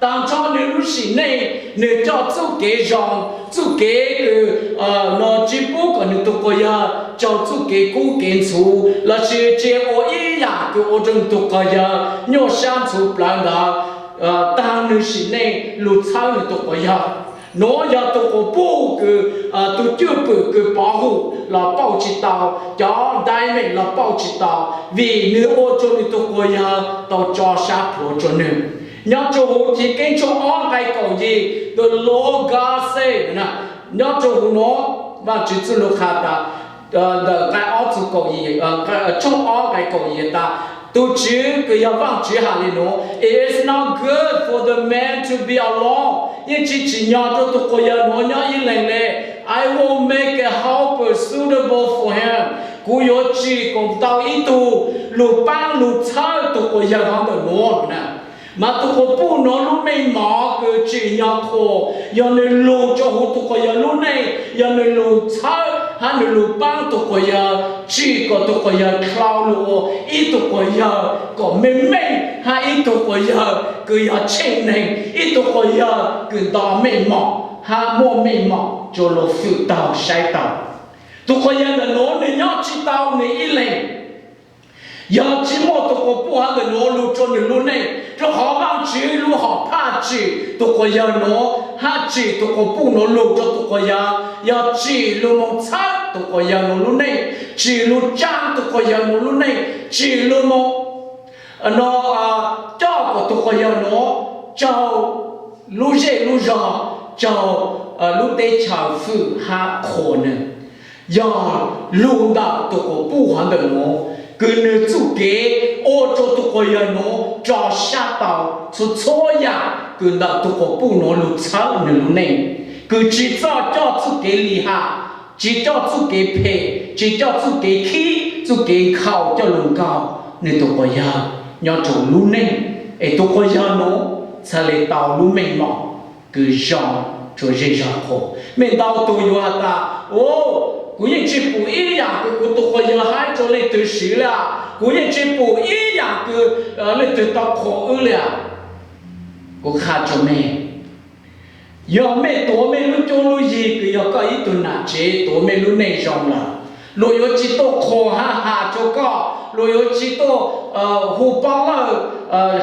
taag nrho nws lub sim neej nws coj txuj kev zoo, txuj kev kws no tsi pub kom nws tug quas yawg raug txuj kev kub kev ntxhuv lossis tsi ua ib yaam kws ua rua nws tug quas yawg nyuaj sab ntxhuv plawv ntawd taag nws sim neej lug txhawb nws tug quas yawg. Nuav yog tug quas puj kws tug cwj pwm kws pov hum los pauj tsi tau, cov diamond los pauj tsi tau, vim nws ua rua nws tug quas yawg tau tso sab plhuav rua nws. Nyob rua huv Chiv Keeb tshooj ob nqai kaum yim, the Lord God said, nyob rua huv nuav Vaajtswv txuj lug qha tas, ntawm nqai ob txug kaum yim, tshooj ob nqai kaum yim tas, tug Tswv kws yog Vaajtswv has le nuav, it is not good for the man to be alone, yeej tsi tsim nyog rua tug quas yawg nuav nyob ib leeg le. I will make a helper suitable for him, kuv yuav tsim kom tau ib tug lug paab lug txhawb tug quas yawg hov ntawm nuav na. Mas tug quas puj nuav lub meej mom kws tsim nyog qhuas yog nws lug rua huv tug quas yawg lub neej, yog nws lug txhawb hab nws lug paab tug quas yawg, tsim kom tug quas yawg dlhau lug ua ib tug quas yawg kom meej meej hab ib tug quas yawg kws yog tsheej neeg, ib tug quas yawg kws nto meej mom hab muaj meej mom rua luag fwm taug saib taug. Tug quas yawg ntawm nuav nws nyob tsi tau nws ib leeg. Yog tsi muaj tug quas puj hov ntawm nuav lug rua nws lub neej, rua qhov Vaajtswv lub hom phaj tsim tug quas yawg nuav hab tsim tug quas puj nuav lug rua tug quas yawg yog tsim lug moog txhawb tug quas yawg nuav lub neej, tsim lug tsaa tug quas yawg nuav lub neej, tsim lug moog no coj kom tug quas yawg nuav raug lub zej lub zog, raug lub teb chaws fwm hab qhuas nws. Yog lug ntawm tug quas puj hov ntawm nuav kws nws txuj kev ua rua tug quas yawg nuav tso sab tau txhua txhua yaam kws ntawm tug quas puj nuav lug txhawb nws lub neej, kws tsi txoj coj txuj kev lim ham, tsi coj txuj kev phem, tsi coj txuj kev khib, txuj kev nkhaus coj lug nkaus nws tug quas yawg nyob rua lub neej, es tug quas yawg nuav txhad le tau lub meej mom kws zoo rua zej zog qhuas. Mej ntau tug yuav has tas, kuv yeej tsi pum ib yaam kws kuv tug quas yawg haib rua leej twg siv le, kuv yeej tsi pum ib yaam kws leej twg tau qhuas wb le. Kuv qha rua mej, yog mej tuav mej lub cuab lub yig kws yog koj ib tug nam tsev tuav mej lub neej zoo lawm, Luag yuav tsis tuaj qhuas hab has rua koj, luag yuav tsis tuaj hu pob lawj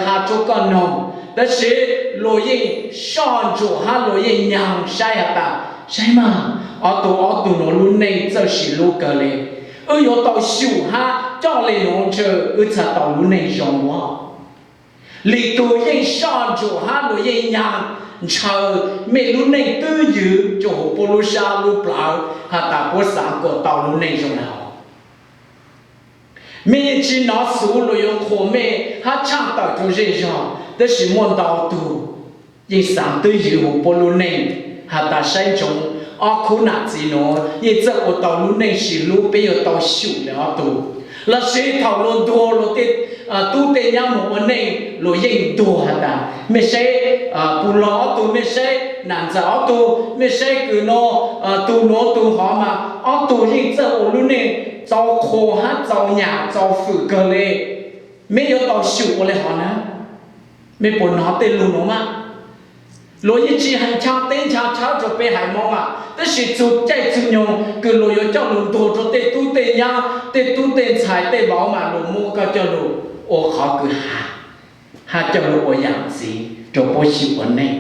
has rua koj noog, tab sis luag yeej soj ntsuam hab luag yeej nyaag saib has tas, saib mas, ob tug, ob tug nuav lub neej txawj sis lub kawg le. Wb yuav tau xyum hab coj le nuav ntshe wb txhaj tau lub neej zoo ua. Lwm tug yeej soj ntsuam hab luag yeej nyaag ntshaw mej lub neej twb ywg rua huv puab lub sab lub plawv has tas puab xaav kuas tau lub neej zoo le hov. Mej yeej tsi nov xuv luag yuav qhuas mej hab tshaaj tawm rua zej zog, tab sis muaj ntau tug yeej xaav twb ywg huv puab lub neej has tas saib ntsoov, ob khub nam txiv nuav yeej txawj ua tau lub neej sis hlub, peb yuav tau xyum le ob tug. Lossis thaum luag ntuag luag tej tub tej nyab moog ua neej luag yeej ntuag has tas mej saib, puj laug ob tug mej saib, nam ntxawm ob tug mej saib kws nuav, tug nuav tug hov mas ob tug yeej txawj ua lub neej txaus qhuas hab txaus nyam txaus fwm kawg le. Mej yuav tau xyum ua le hov na. Mej puas nov tej lug nuav mas? Luag yeej tsi nchaag teb nchaag chaw rua peb haiv Moob mas, tab sis txug caij txug nyoog kws luag yuav coj lug ntuag rua tej tub tej nyab, tej tub tej ntxhais tej vauv mas luag muab koj coj lug ua qhov kws has, hab coj lug ua yaam ntxiv rua puab xyum ua neej.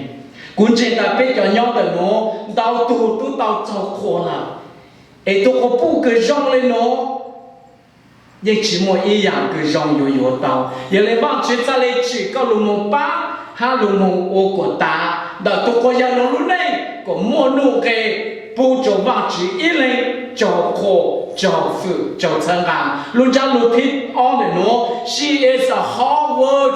Kuv ntseeg tas peb cov nyob ntawm nuav ntau tug tub tau txaug qhua lawm, es tug quas puj kws zoo le nuav yeej tsi muaj ib yaam kws zoo yuav yuav tau. Yog le Vaajtswv txhaj le tsim koj lug moog paab hab lug moog ua kuas tav ntawm tug quas yawg nuav lub neej kuas muaj nuj nqe pub rua Vaajtswv ib leeg tsaug qhua, tsaug fwm, tsaug txhawb nqaa. Lub ntsab lug thib ob ntawm nuav, she is a hard work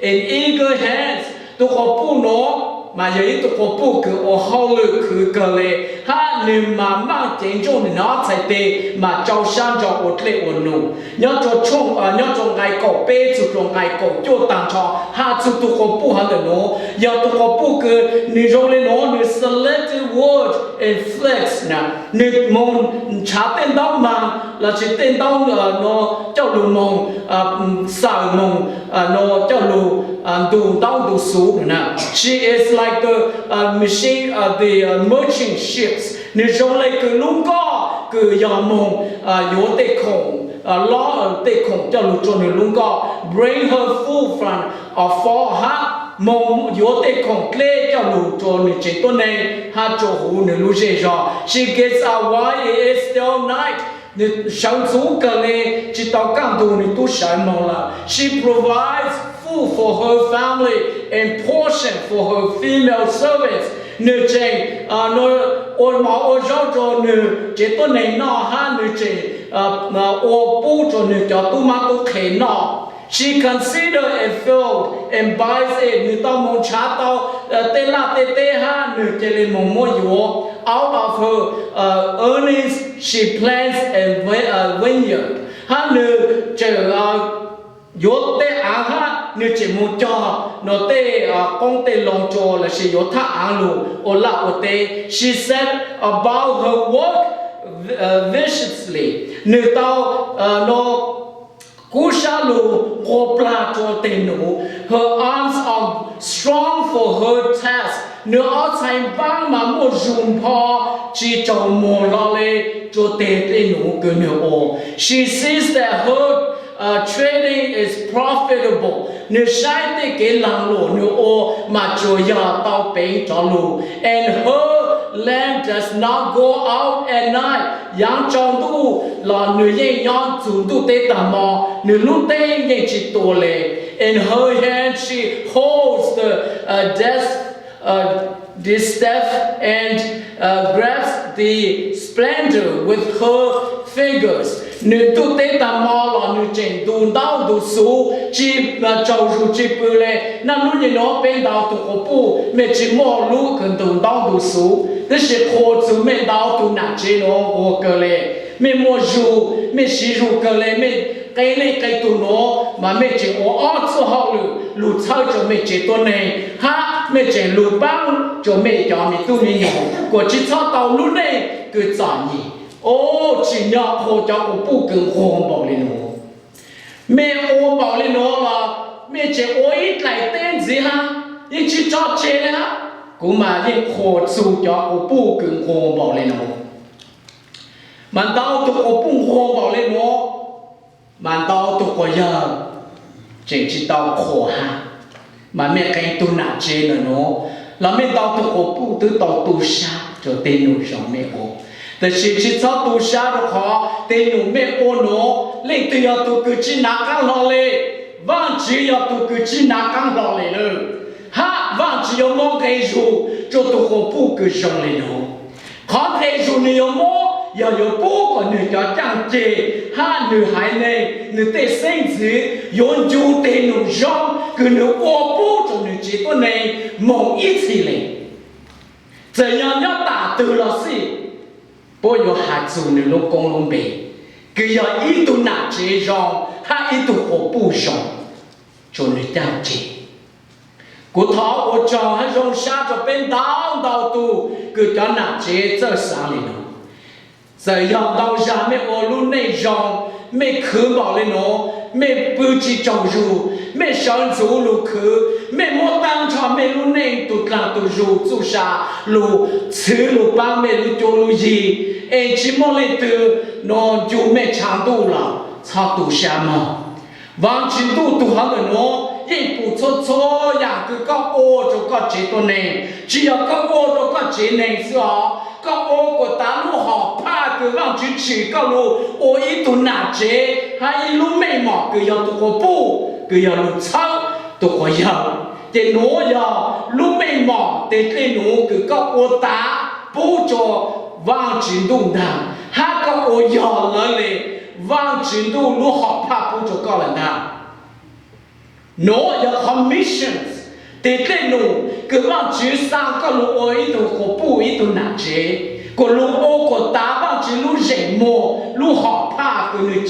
and eager hands. Tug quas puj nuav mas yog ib tug quas puj kws ua hauj lwm khwv kawg le, hab nwg mas maaj ceev ntsoj nwg nov txhais tes mas rau sab nraud ua dlej ua num. Nyob rua tshooj, nyob rua nqai kaum peb txug rua nqai kaum cuaj taag nrho has txug tug quas puj hov ntawm nuav, yog tug quas puj kws nwg zoo le nuav, nwg selected word and flags na, nwg moog nrhav tej ntaub maag lossis tej ntaub nuav coj lug moog, xawm moog nuav coj lug ntu ntaub ntu xuv na. She is like the machine, the merchant ships. Nwg zoo le kws lub nkoj kws yog moog yuav tej khoom, lob tej khoom coj lug rua nwg lub nkoj, bring her food from afar, hab moog yuav tej khoom dleb coj lug rua nwg tsev tuab neeg hab rua huv nwg lub zej zog. She gets up while it is still night. Nwg sawv ntxuv kawg le, tsi tau kaj ntug nwg tub sawv moog lawm. She provides food for her family and portion for her female servants. Nwg tseem ua mov ua zaub rua nwg tsev tuab neeg noj hab nwg tseem ua pub rua nwg cov tub mab tub qhe noj. She consider a field and buys it. Nwg tau moog nrhav tau tej laj tej teb hab nwg ca le moog muab yuav. Out of her earnings she plants a vineyard. Hab nwg tseem yuav tej aav hab nwg tseem moog cog nuav tej qoob tej loo rua lossis yuav thaj aav lug ua laj ua teb. She set about her work viciously. Nwg tau nuav kub sab lug nquag plag rua teg nuv. Her arms are strong for her task. Nwg ob txhais npaab mas muaj zug npho, tsi tsaug muag hlo le rua teg dlej nuv kws nwg ua. She sees that her trading is profitable. Nwg saib tej kev laag luam nwg ua mas tsuas yog tau peev rov lug. And her lamp does not go out at night. Yaav tsaus ntuj los nwg yeej nyob txug ntuj teb taag mo, nwg lub teeb yeej tsi tua le. In her hand she holds the distaff and grasps the scepter with her fingers. Nwg ntuj teb taag mo los nwg tseem ntu ntaub ntu xuv, tsi tsaug zug tsi pw le. Naj nub nyem nuav peb ntau tug quas puj mej tsi muaj lub kws ntu ntaub ntu xuv, tab sis qhuas txug mej ntau tug nam tsev nuav nquag kawg le. Mej muaj zug, mej siv zug kawg le, mej qe leej qe tug nuav mas mej tseem ua ob txuj hauj lwm lug txhawb rua mej tsev tuab neeg hab mej tseem lug paab rua mej cov me tub me nyuam kuas tsi txhob tau lub neej kws txom nyem. O, tsim nyog qhuas cov quas puj kws nquag npaum le nuav. Mej ua npaum le nuav los mej tseem ua ib dlaim teb ntxiv hab, yeej tsi tso tseg le hab. Kuv mas yeej qhuas txug cov quas puj kws nquag npaum le nuav. Mas ntau tus quas puj nquag npaum le nuav, mas ntau tus quas yawg tseem tsis tau qhuas hab. Mas mej qee tug nam tsev ntawm nuav los mej ntau tug quas puj twb tau tu sab rua tej num zoo mej ua. Tab sis tsis txhob tu sab rua qhov tej num mej ua nuav leej twg yog tug kws tsis nav qaab hlo le. Vaajtswv yog tug kws tsis nav qaab hlo le lawm, hab Vaajtswv yuav muab nqe zug rua tug quas puj kws zoo le nuav. Qhov nqe zug nwg yuav muab yog yuav pub kom nwg cov caaj ceg hab nwg haiv neeg, nwg tej xeeb ntxwv yuav ncu teg num zoo kws nwg ua pub rua nwg tsev tuab neeg moog ib txhis le. Txawm yog nyob tam twg los xij, puab yuav has txug nwg lub koob lub npe kws yog ib tug nam tsev zoo hab ib tug quas puj zoo rua nwg caaj ceg. Kuv thov ua tsaug hab zoo sab rua peb ntau ntau tug kws cov nam tsev txawj xaav le nuav. Txawm yog ntau zag mej ua lub neej zoo, mej khwv npaum le nuav, mej pw tsis tsaug zug, mej sawv ntxuv lug khwv, mej muab taab nrho mej lub neej tug dlaag tug zug txuj sa lug txhwv lug paab mej lub cuab lub yig, es tsis muaj leej twg nua ncu mej tshav ntuj los txhob tu sab mog. Vaajtswv Ntuj tug hov ntawm nuav yeej pum txhua txhua yaam kws koj ua rua koj tsev tuab neeg, tsis yog koj ua rua koj tsev neeg xwb os, koj ua kuas tav lub hom phaj kws Vaajtswv tsim koj lug ua ib tug nam tsev hab ib lub meej mom kws yog tug quas puj kws yog lug txhawb tug quas yawg. Ces nuav yog lub meej mom teg dlej num kws koj ua tav pub rua Vaajtswv Ntuj ntag, hab koj ua yog lawv le Vaajtswv Ntuj lub hom phaj pub rua koj lawm ntag. Nuav yog commissions, teg dlej num kws Vaajtswv xaa koj lug ua ib tug quas puj ib tug nam tsev, kuas lug ua kuas tav Vaajtswv lub zeem muag lub hom phaj kws nwg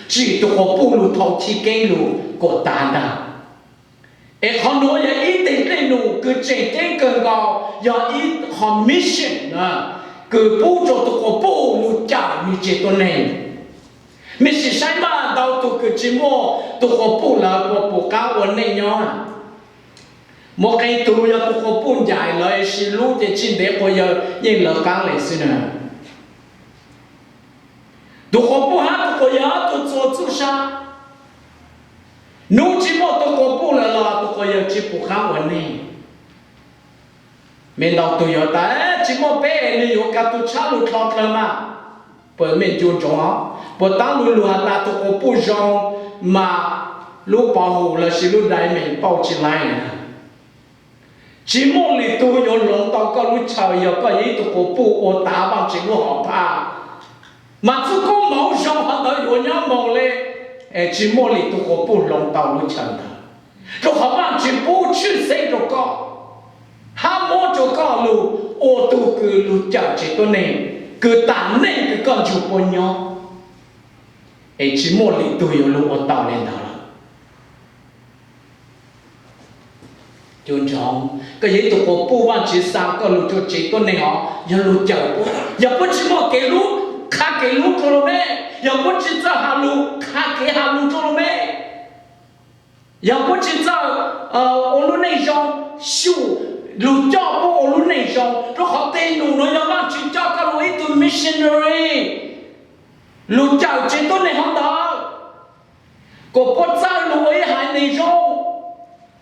tsim tug quas puj lug thaus chiv keeb lug kuas tav ntag. Es qhov nuav yog ib teg dlej num kws tseem ceeb kawg nkaus, yog ib commission kws pub rua tug quas puj lug cawm nwg tsev tuab neeg. Mej sim saib mas ntau tug kws tsis muaj tug quas puj lawm puas pum qaab ua neej nyob? Muaj qee tug yog tug quas puj ncaim lawv sis lub ces tsis ntev quas yawg yeej lawv qaab le xwb na. Tug quas puj hab tug quas yawg tug txuas txuj sa, nub tsis muaj tug quas puj lawm los tug quas yawg tsis pum qaab ua neej. Mej ntau tug yuav tas tsis muaj peb nwg yuav kav tug tshab lug dlho dlawg mas. Puas mej ncu ntsoov os, puas taab lug lug has tas tug quas puj zoo mas lub pov hum lossis lub diamond pauj tsi laib na. Tsis muaj lwm tug yuav hloov tau koj lub chaw yog koj yog ib tug quas puj ua tav Vaajtswv lub hom phaj. Mas txuj koob moov zoo qhov ntawd yuav nyob moog le, tsis muaj lwm tug quas puj hloov tau lub chaw ntawd, rua qhov Vaajtswv pub tshwj xeeb rua koj hab muab rua koj lug ua tug kws lug cawm tsev tuab neeg, kws tas neej kws koj ntsug puab nyob, es tsis muaj lwm tug yuav lug ua tau le ntawd lawm. Ncu ntsoov, koj yog ib tug quas puj Vaajtswv xaa koj lug rua tsev tuab neeg os, yog lug cawm puab. Yog puab tsis muaj kev hlub, qha kev hlub rua lug me. Yog puab tsis txawj has lug, qha kev has lug rua lug me. Yog puab tsis txawj ua lub neej zoo, xyum lug coj puab ua lub neej zoo, rua qhov teg num nuav yog Vaajtswv coj koj lug ib tug missionary lug cawm tsev tuab neeg hov ntawd, kuas puab txawj lug ua ib haiv neeg zoo,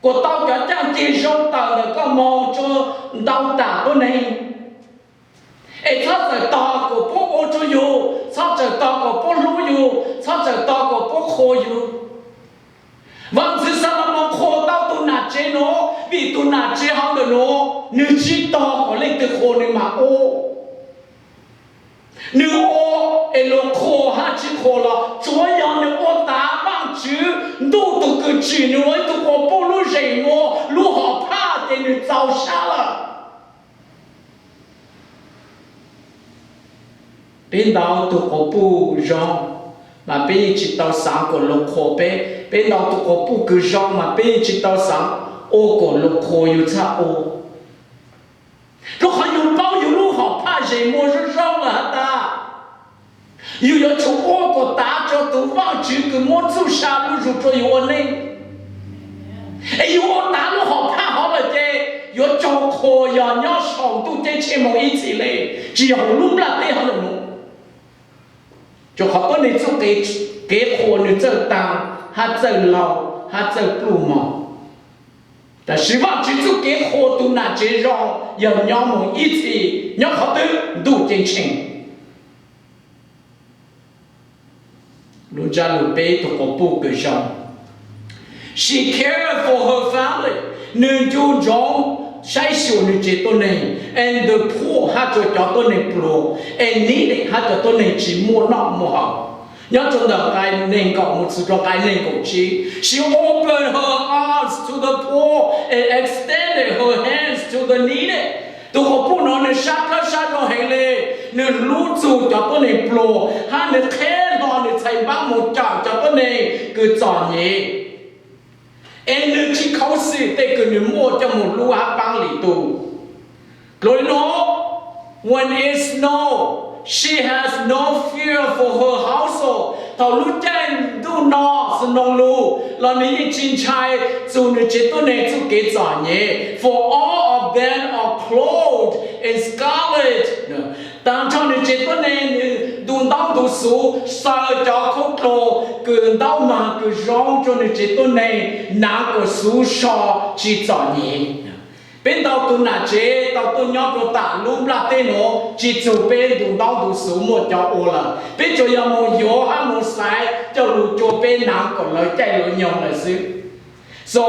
kuas tau cov caaj ceg zoo tawm ntawm koj moog rua ntau tam tuab neeg. Es txhob txawm tog kuas puab ua rua yug, txhob txawm tog kuas puab hlub yug, txhob txawm tog kuas puab qhuas yug. Vaajtswv Xalumoos qhuas tau tug nam tsev nuav vim tug nam tsev hov ntawm nuav nwg tsis tog kuas leej twg qhuas nwg mas ua. Nwg ua es luag qhuas hab tsis qhuas los tsuav yog nwg ua tav Vaajtswv Ntuj tug kws tsim nwg ua ib tug quas puj lub zeem muag lub hom phaj ces nwg txaus sab lawm. Peb ntau tug quas puj zoo, mas peb yeej tsis tau xaav kuas luag qhuas peb. Peb ntau tug quas puj kws zoo mas peb yeej tsis tau xaav ua kuas luag qhuas yug txhaj ua. Rua qhov yug paub yug lub hom phaj zeem muag zoo zoo lawm has tas, yug yuav tsum ua kuas tav rua tug Vaajtswv kws muab txuj sa lug zug rua yug ua neej. Es yug ua tav lub hom phaj hov lawm ces yuav raug qhuas yog nyob saum ntuj ceeb tsheej moog ib txhis le, tsis yog huv lub nplaj teb hov lawm nuav. Rau qhov tuab neeg txuj kev qhuas nws txawj taag, hab txawj laug, hab txawj pluj mog. Tab sis Vaajtswv txuj kev qhuas tug nam tsev zoo yog nyob moog ib txhis nyob qhov twg? Ntuj ceeb tsheej. Lub ntsab lug peb tug quas puj kws zoo, she cared for her family, nws ncu ntsoov saib xyuas nws tsev tuab neeg, and the poor, hab rua cov tuab neeg pluag, and needy, hab cov tuab neeg tsi muaj noj muaj haus. Nyob rua ntawm nqai neeg nkaum moog txug rua nqai neeg nkaum tsib, she opened her arms to the poor and extended her hands to the needy. Tug quas puj nuav nws sab dlawb sab zoo heev le, nws hlub txug cov tuab neeg pluag hab nws qheb hlo nws txhais npaab moog cawm cov tuab neeg kws txom nyem. Es nws tsi khuv xim tej kws nws muaj coj moog hlub hab paab lwm tug. Dlua le nuav, when it snow, she has no fear for her household. Thaus lub caij ntuj no snow lug los nws yeej tsi ntshai txug nws tsev tuab neeg txuj kev txom nyem. For all of them are clothed in scarlet. Taag nrho nws tsev tuab neeg nws ntu ntaub ntu xuv, xaws cov khaub dluag kws ntaub mag kws zoo rua nws tsev tuab neeg naav kuas xuv so tsi txom nyem. Peb ntau tug nam tsev tau tuaj nyob rua taam lub nplaj teb nuav tsi txug peb ntu ntaub ntu xuv muaj cov ua lawm, peb tsuas yog moog yuav hab moog xaiv coj lug rua peb naav kuas lawv caij lawv nyoog lawm xwb. So,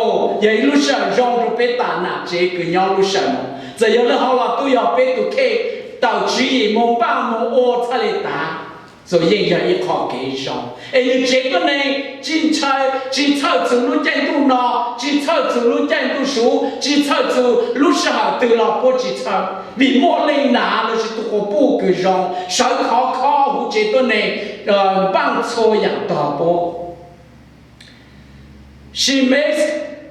yog ib lub sij hawm zoo rua peb taam nam tsev kws nyob lub sij hawm nuav. Txawm yog le hov los tuaj yog peb tug kheej tawm tswv yim moog npaaj moog ua txhaj le taag. So yeej yog ib qho kev zoo es nwg tsev tuab neeg tsi ntshai, tsi txhawj txug lub caij ntuj no, tsi txhawj txug lub caij ntuj xuv, tsi txhawj txug lub sij hawm twg los puab tsi txhawj, vim muaj leej nam lossis tug quas puj kws zoo sawv khov kho huv tsev tuab neeg, npaaj txhua yaam tog puab. She makes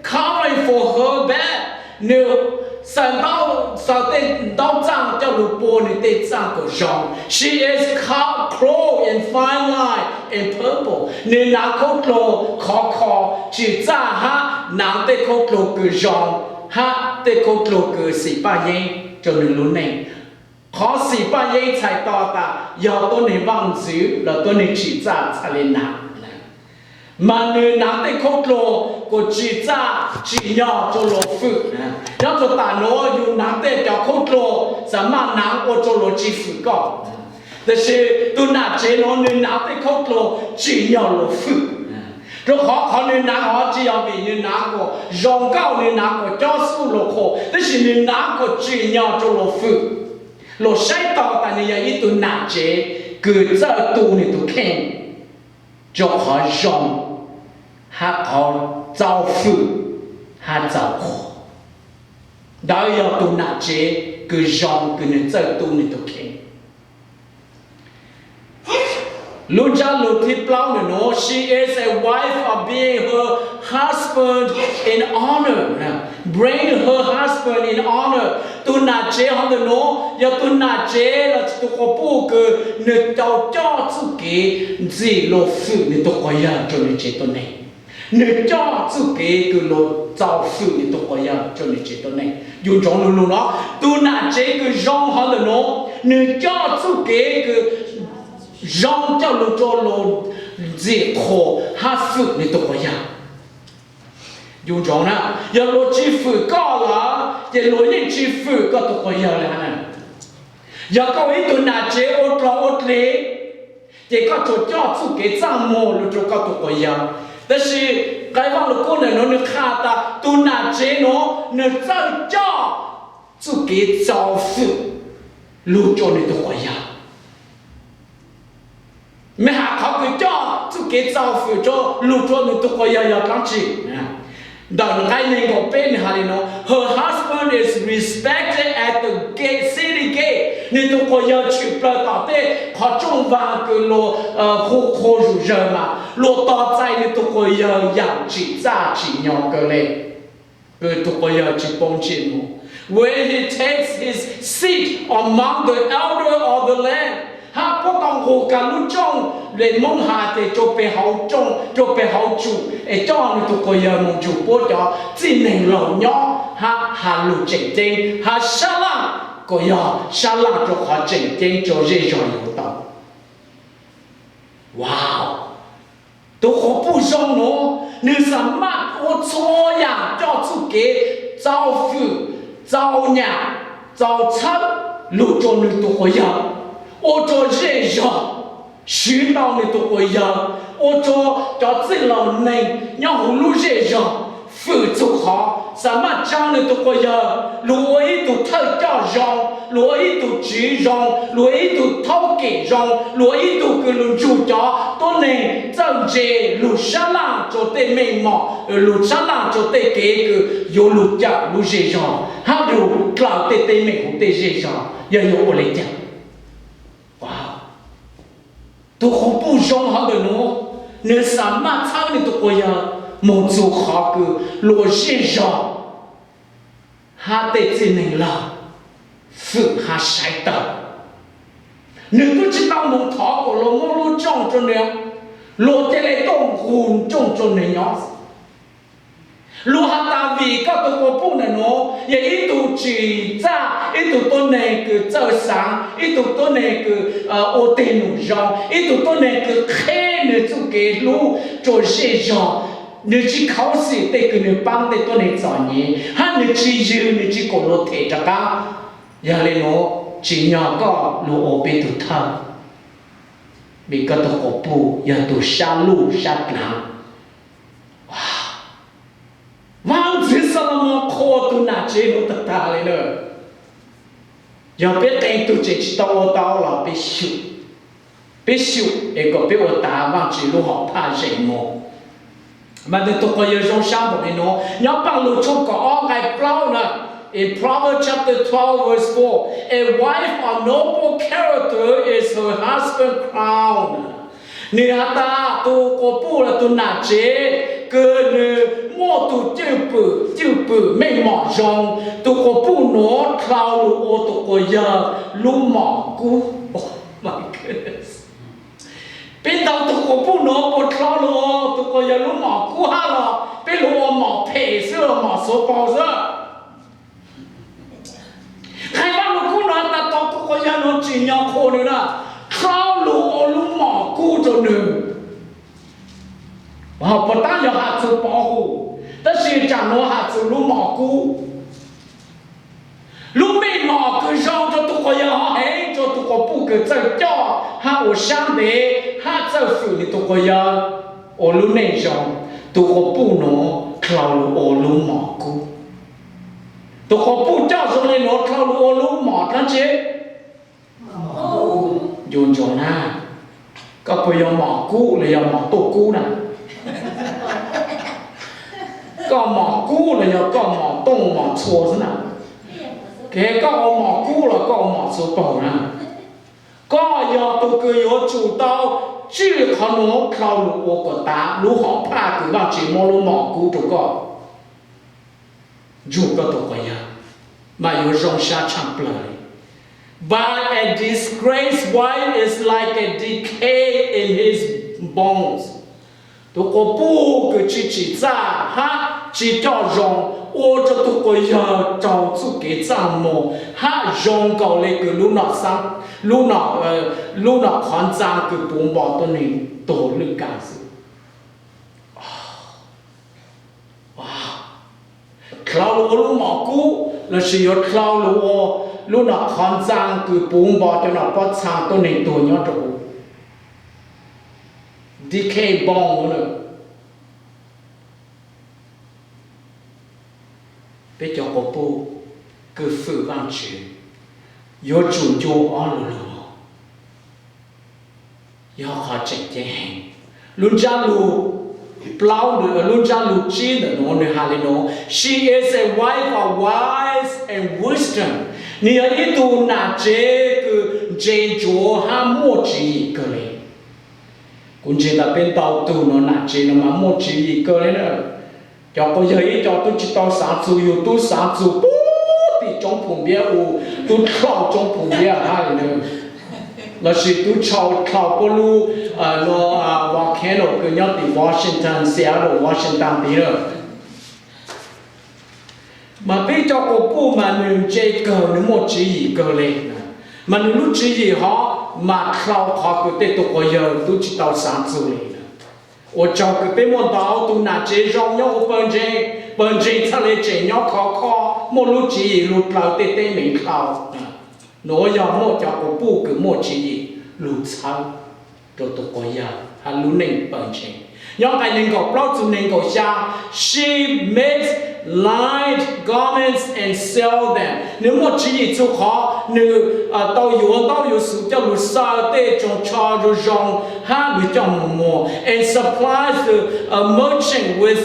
covering for her bed. Nws xaws ntaub, xaws tej ntaub txaaj coj lug pua nws tej txaaj kuas zoo. She is clothed in fine linen and purple. Nws naav khaub dluag khov kho, tswm txaj hab naav tej khaub dluag kws zoo hab tej khaub dluag kws xim paj yeeb rua nws lub neej. Qhov xim paj yeeb txhais tau tas yog tuab neeg vaaj ntxwv los tuab neeg tswm txaj txhaj le naav. Mas nws naav tej khaub dluag kuas tswm txaj tsim nyog rua luas fwm. Nyob rua taam nuav yug naav tej cov khaub dluag xav maj naav ua rua luas tsi fwm koj. Tab sis tug nam tsev nuav nws naav tej khaub dluag tsim nyog luas fwm. Rua qhov qhov nws naav hov tsi yog vim nws naav kuas zoo nkauj, nws naav kuas cob xub luas qhuas, tab sis nws naav kuas tsim nyog rua luas fwm. Luas saib tau tas nws yog ib tug nam tsev kws txawj tu nws tug kheej rua qhov zoo hab qhov txaus fwm hab txaus qhuas. Ntawd yog tug nam tsev kws zoo kws nws txawj tu nws tug kheej. Lub ntsab lug thib plaub nws nuav, she is a wife of being her husband in honor, bring her husband in honor. Tug nam tsev hov ntawm nuav yog tug nam tsev los tug quas puj kws nws tau coj txuj kev ntxim luas fwm nws tug quas yawg rua nws tsev tuab neeg. Nws coj txuj kev kws luas txaus fwm nws tug quas yawg rua nws tsev tuab neeg. Yug ntsoov lug lug nuav, tug nam tsev kws zoo hov ntawm nuav, nws coj txuj kev kws zoo coj lug rua luas ntxim qhuas hab fwm nws tug quas yawg. Yug ntsoov na, yog luas tsi fwm koj lawm ces luas yeej tsi fwm koj tug quas yawg le hab na. Yog koj ua ib tug nam tsev ua dlog ua dlig, ces koj tsuas coj txuj kev txaj muag lug rua koj tug quas yawg. Tab sis nqai Vaaj Lug Kub ntawm nuav nws qha tas tug nam tsev nuav nws txawj coj txuj kev txaus fwm lug rua nws tug quas yawg. Mej has qhov kws coj txuj kev txaus fwm lug rua nws tug quas yawg yog dlaab tsi? Ntawm nqai neeg nkaum peb nws has le nuav, her husband is respected at the gate, city gate. Nws tug quas yawg tshwm plawg tom tej qhov rooj vag kws luas hu qhua zug zawg mas luas tos txais nws tug quas yawg yaam tsim txaj tsim nyog kawg le. Kws tug quas yawg tsi poob ntsej muag. When he takes his seat among the elder of the land, hab puab tau nqug kag lub rooj, le Moob has tas rua peg hauv rooj, rua peg hauv tsum, es coj nws tug quas yawg moog nrug puab cov txij neeg laug nyob hab has lug tseem ceeb, has sab laj kuas yog sab laj rua qhov tseem ceeb rua zej zog yuav tau. Wow, tus quas puj zoo nuav, nwg xam maj ua txhua yaam coj txuj kev, txaus fwm, txaus nyam, txaus txhawb lug rua nwg tug quas yawg, ua rua zej zog swv tau nwg tug quas yawg, ua rua cov txwj laug neeg nyob huv lub zej zog fwm txug qhov xam maj tsaa nwg tug quas yawg lug ua ib tug thawj coj zoo, lug ua ib tug tswv zoo, lug ua ib tug thaub kem zoo, lug ua ib tug kws lug nrug cov tuab neeg txawj ntse, lug sab laj rua tej meej mom, lug sab laj rua tej kev kws yuav lug cawm lub zej zog hab lug dlaws tej teeb meem huv tej zej zog, yog yuav ua le caag? Tus quas puj zoo hov ntawm nuav, nwg xam maj txhawb nwg tug quas yawg moog txug qhov kws luas zej zog hab tej txwj neeg laug fwm hab saib tawm. Nwg tub tsi tau moog thov kuas luas muab lub rooj rua nwg, luas ca le tuaj nqug rooj rua nwg nyob. Luas has tas vim koj tug quas puj ntawm nuav yog ib tug tsim txaj, ib tug tuab neeg kws txawj xaav, ib tug tuab neeg kws ua teg num zoo, ib tug tuab neeg kws qheb nwg txuj kev hlub rua zej zog. Nwg tsi khuv xim tej kws nwg paab tej tuab neeg txom nyem, hab nwg tsi ywg, nwg tsi kom luas them rov qaab. Yog le nuav, tsim nyog koj luas ua peb tug thawj, vim koj tug quas puj yog tug sab luj sab dlaav. Vaajntxwv Xalumoos qhuas tug nam tsev nuav tag tag le na. Yog peb qee tug tseem tsi tau ua tau los peb xyum, peb xyum es kom peb ua tas Vaajtswv lub hom phaj zeem moog. Mas nwg tug quas yawg zoo sab npaum le nuav, nyob Paaj Lug tshooj kaum ob nqai plaub na, in Proverbs chapter twelve verse four, a wife of noble character is her husband's crown. Nwg has tas tug quas puj los tug nam tsev kws nwg muaj tug cwj pwm, cwj pwm meej mom zoo, tug quas puj nuav dlhau lug ua tug quas yawg lub mom kub. Peb ntaus tug quas puj nuav puas dlhau lug ua tug quas yawg lub mom kub hab los peb lug ua mom phem xwb, mom xuav paug xwb? Qhia Vaaj Lug Kub nuav tas tau tug quas yawg nuav tsim nyog qhuas nwg na, dlhau lug ua lub mom kub rua nwg. Puas tab yog has txug pov hum, tab sis tsaam nuav has txug lub mom kub. Lub meej mom kws zoo rua tug quas yawg ho heev rua tug quas puj kws txawj coj hab ua sab ntev hab txawj fwm nwg tug quas yawg ua lub neej zoo. Tug quas puj nuav dlhau lug ua lub mom kub. Tug quas puj coj zoo le nuav dlhau lug ua lub mom dlaab tsi? Ncu ntsuag na, koj puas yog mom kub los yog mom tuaj kub na? Koj mom kub los yog koj mom tooj mom txhua xwb na? Ces koj ua mom kub los koj ua mom txhua paug na? Koj yog tug kws yuav tsum tau tswj qhov nuav dlhau lug ua kom tas lub hom phaj kws Vaajtswv muab lub mom kub rua koj. Ntsug koj tug quas yawg mas yuav zoo sab tshaaj plawg le. But a disgraced wife is like a decay in his bones. Tug quas puj kws tsi tsim txaj hab tsi coj zoo ua rua tug quas yawg raug txuj kev txaj muag hab zoo nkaus le kws lub nom, lub nom qhov ntxaa kws puv npo tuab neeg tuag lwj kag xwb. Dlhau lug ua lub mom kub lossis yuav dlhau lug ua lub nom qhov ntxaa kws puv npo cov nom pob txhaa tuab neeg tuag nyob rua huv. Decay bone. Peb cov quas puj kws fwm Vaajtswv yuav tsum ncu ob lug lug. Yog qhov tseem ceeb heev. Lub ntsab lug plaub, lub ntsab lug tsib ntawm nuav nwg has le nuav, she is a wife of wise and wisdom. Nwg yog ib tug nam tsev kws ntse ntsuav hab muaj tswv yim kawg le. Kuv ntseeg tas peb ntau tug nuav nam tsev nuav mas muaj tswv yim kawg le na. Cov quas yawg ib co tub tsi tau xaav txug yug tub, xaav txug puag tim Tsoob Phoom Npiab u tub dlhau Tsoob Phoom Npiab hab le nuav, lossis tub dlhau puab lub volcano kws nyob tim Washington, Seattle, Washington tid lawm. Mas peb cov quas puj mas nwg ntse kawg, nwg muaj tswv yim kawg le, mas nwg lub tswv yim hov mas dhau qhov kws tej tug quas yawg tub tsi tau xaav txug le. Ua tsaug kws peb muaj ntau tug nam tsev zoo nyob huv pawg ntseeg, pawg ntseeg txhaj le tseem nyob khov kho, muaj lub tswv yim lug dlaws tej teeb meem dhau. Nuav yog muaj cov quas puj kws muaj tswv yim lug txhawb rua tug quas yawg hab lub neej pawg ntseeg. Nyob nqai neeg nkaum plaub txug neeg nkaum xya, she makes lined garments and sell them. Nwg muaj tswv yim txug qhov nwg tau yuav ntaub yuav xuv coj lug xaws tej tsoos tsho zoo zoo hab nwg coj moog muag, and supplies the merchant with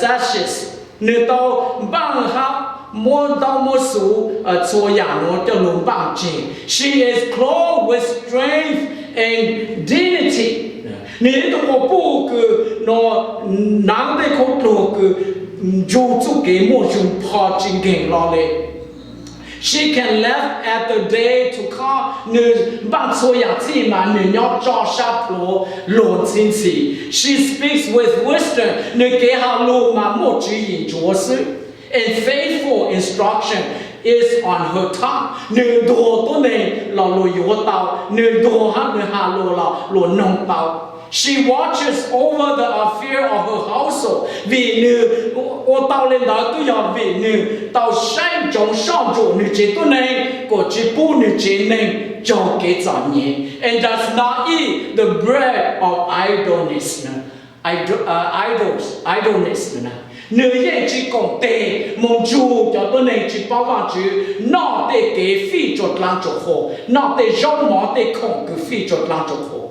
sachets. Nwg tau npaaj hab muab ntaub muab xuv txhua yaam nuav coj lug npaaj tseg. She is clothed with strength and dignity. Nwg yog ib tug quas puj kws naav tej khaub dluag kws ntsug txuj kev muaj zoo pho tsi nkeeg lo le. She can laugh at the day to come. Nwg npaaj txhua yaam txhij mas nwg nyob tso sab plhuav luag ntxhi ntxhi. She speaks with wisdom. Nwg kev has lug mas muaj tswv yim ntsuav xwb. And faithful instruction is on her tongue. Nwg ntuas tuab neeg los luag yuav tau, nwg ntuas hab nwg has lug los luag noog tau. She watches over the affair of her household. Vim nwg ua tau le ntawd tub yog vim nwg tau saib ntsoov soj ntsuam nwg tsev tuab neeg kuas tsi pub nwg tsev neeg raug kev txom nyem. And does not eat the bread of idleness. Idleness. Nwg yeej tsi koom teg moog nrug cov tuab neeg tsi paub Vaajtswv noj tej kev fij tsua dlaab tsua qhua, noj tej zaub mov tej khoom kws fij tsua dlaab tsua qhua,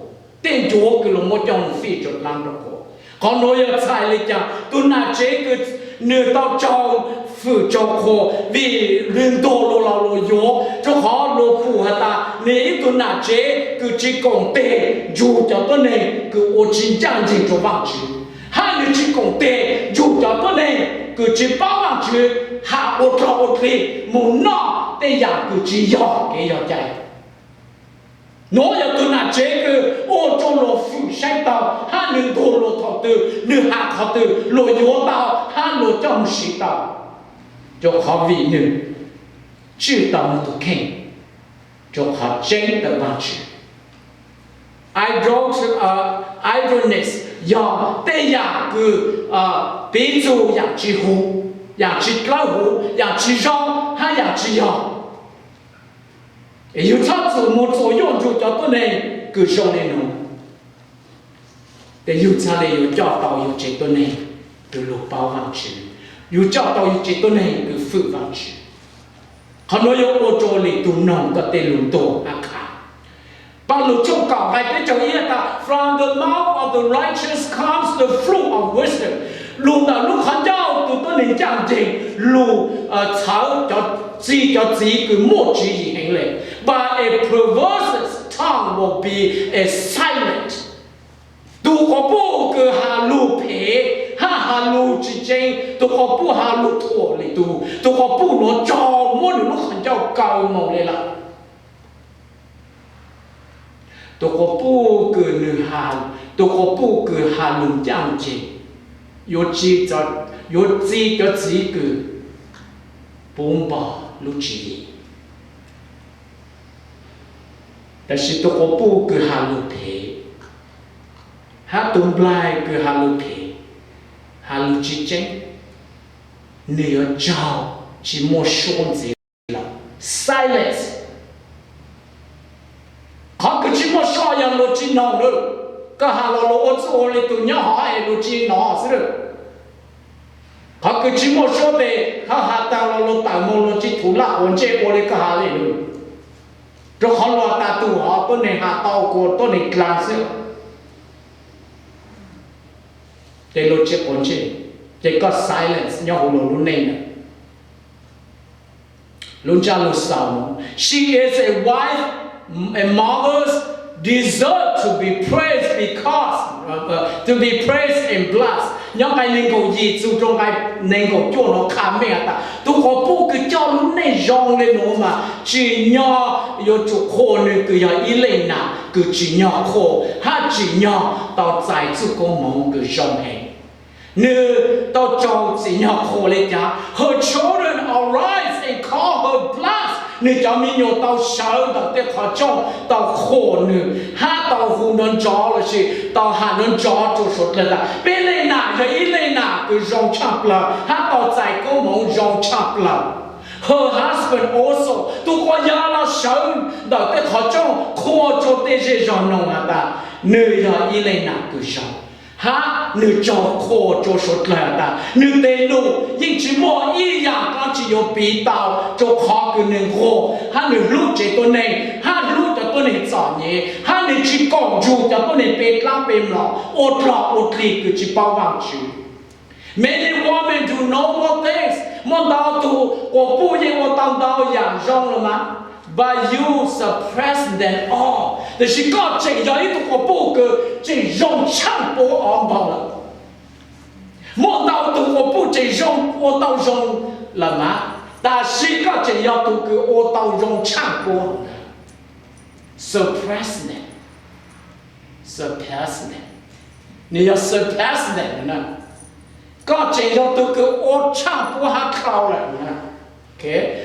tej ncuav kws luag muab coj moog fij tsua dlaab tsua qhua. Qhov nuav yog txhais le caag? Tug nam tsev kws nwg tau raug fwm raug qhuas vim nwg ntuas luag los luag yuav, rua qhov luag pum has tas nwg ib tug nam tsev kws tsi koom teg nrug cov tuab neeg kws ua tsi ncaaj nceeg rua Vaajtswv, hab nwg tsi koom teg nrug cov tuab neeg kws tsi paub Vaajtswv has ua dlog ua dlig moog noj tej yaam kws tsi yog kev yog cai. Nuav yog tug nam tsev kws ua rua luag fwm saib taug hab nwg ntuas luag thaus twg, nwg has qhov twg luag yuav tau hab luag coj moog siv tau, rua qhov vim nwg tswj tau nwg tug kheej rua qhov tseeb ntawm Vaajtswv. Idleness yog tej yaam kws piv txug yaam tsi huv, yaam tsi dlawb huv, yaam tsi zoo hab yaam tsi yog. Yug txhob txwm moog txuas yuaj nrug cov tuab neeg kws zoo le nuav, tes yug txhad le yuav coj tau yug tsev tuab neeg kws lug paub Vaajtswv, yug coj tau yug tsev tuab neeg kws fwm Vaajtswv. Qhov nuav yuav ua rua lwm tug noog koj tej lug ntuas hab qha. Pajlug tshooj kaum nqai peb caug ib tas, from the mouth of the righteous comes the fruit of wisdom. Lug ntawm lub qhov ncauj tug tuab neeg ncaaj nceeg lug txhawv cov txi cov txiv kws muaj tswv yim heev le. But a perverse tongue will be a silent. Tug quas puj kws has lug phem hab has lug tsi tseeb, tug quas puj has lug thuam lwm tug, tug quas puj nuav raug muab nwg lub qhov ncauj kaw moog le lawm. Tug quas puj kws nwg, tug quas puj kws has lug ncaaj nceeg yuav txi cov txiv kws puv npo lub tswv yim. Tab sis tug quas puj kws has lug phem hab tug nplaig kws has lug phem, has lug tsi tseeb, nwg yuav raug tsi muaj suab ntxiv lawm. Silence. Qhov kws tsi muaj suab yog luag tsi noog lawm. Koj has los luag ua txuj ua le tug nyob hov es luag tsi nov xwb lawm. Qhov kws tsi muaj suab tes koj has taag los luag tawm moog luag tsi thum laj quav ntsej ua le koj has le lawm. Rua qhov luag tas tug hov tuab neeg has tau kuas tuab neeg dlaag xwb, ces luag tsi quav ntsej, ces koj silence nyob huv luag lub neej na. Lub ntsab lug xaus, she is a wife, a mother's deserve to be praised because, to be praised and blessed. Nyob nqai neeg nkaum yim txug rua nqai neeg nkaum cuaj nuav qha meej has tas tug quas puj kws coj lub neej zoo le nuav mas tsim nyog yuav tsum qhuas nwg kws yog ib leej nam kws tsim nyog qhuas hab tsim nyog tau txais txuj koob moov kws zoo heev. Nwg tau raug tsim nyog qhuas le caag? Her children arise and call her blessed. Nws cov me nyuam tau sawv ntawm tej qhov rooj, tau qhuas nws, hab tau hu nrov nrov lossis tau has nrov nrov rua suav dlawg tas, peb leej nam yog ib leej nam kws zoo tshaaj plawg hab tau txais koob moov zoo tshaaj plawg. Her husband also, tug quas yawg los sawv ntawm tej qhov rooj qhuas rua tej zej zog noog has tas, nwg yog ib leej nam kws zoo, hab nwg raug qhuas rua suav dlawg tas nwg tes num yeej tsi muaj ib yaam dlaab tsi yuav piv tau, rua qhov kws nwg nquag hab nwg hlub tsev tuab neeg hab hlub cov tuab neeg txom nyem, hab nwg tsi koom nrug cov tuab neeg pe dlaab pe mlom ua dlog ua dlig kws tsi paub Vaajtswv. Many women do noble things, muaj ntau tug quas puj yeej ua tau ntau yaam zoo lawm mas, but you suppress them all. Tab sis koj tseem yog ib tug quas puj kws tseem zoo tshaaj puab ob npaug lawm. Muaj ntau tug quas puj tseem zoo ua tau zoo lawm mas, tab sis koj tseem yog tug kws ua tau zoo tshaaj puab. Suppress them. Suppress them. Nwg yog suppress them na. Koj tseem yog tug kws ua tshaaj puab hab dlhau lawm na.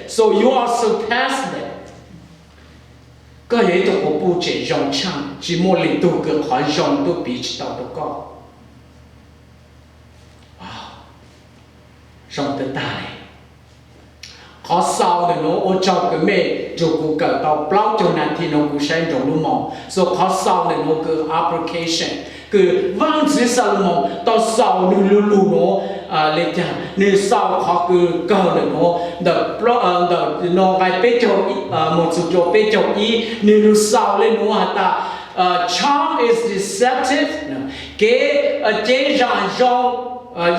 So you are suppress them. Koj yog ib tug quas puj tseem zoo tshaaj, tsi muaj leej twg kws qhov zoo tuaj piv tsi tau rua koj. Zoo tag tag le. Qhov xaus ntawm nuav ua tsaug kws mej nrug kuv kawm tau plaub caug nas this nuav kuv saib nrug lub moos. So qhov xaus ntawm nuav kws application kws Vaajtswv Xalumoos tau xaus nwg lu lug nuav le caag, nwg xaus qhov kws kawg ntawm nuav, ntawm, ntawm nqai peb caug moog txug rua peb caug ib, nwg lug xaus le nuav has tas, charm is deceptive, kev, cev zam zoo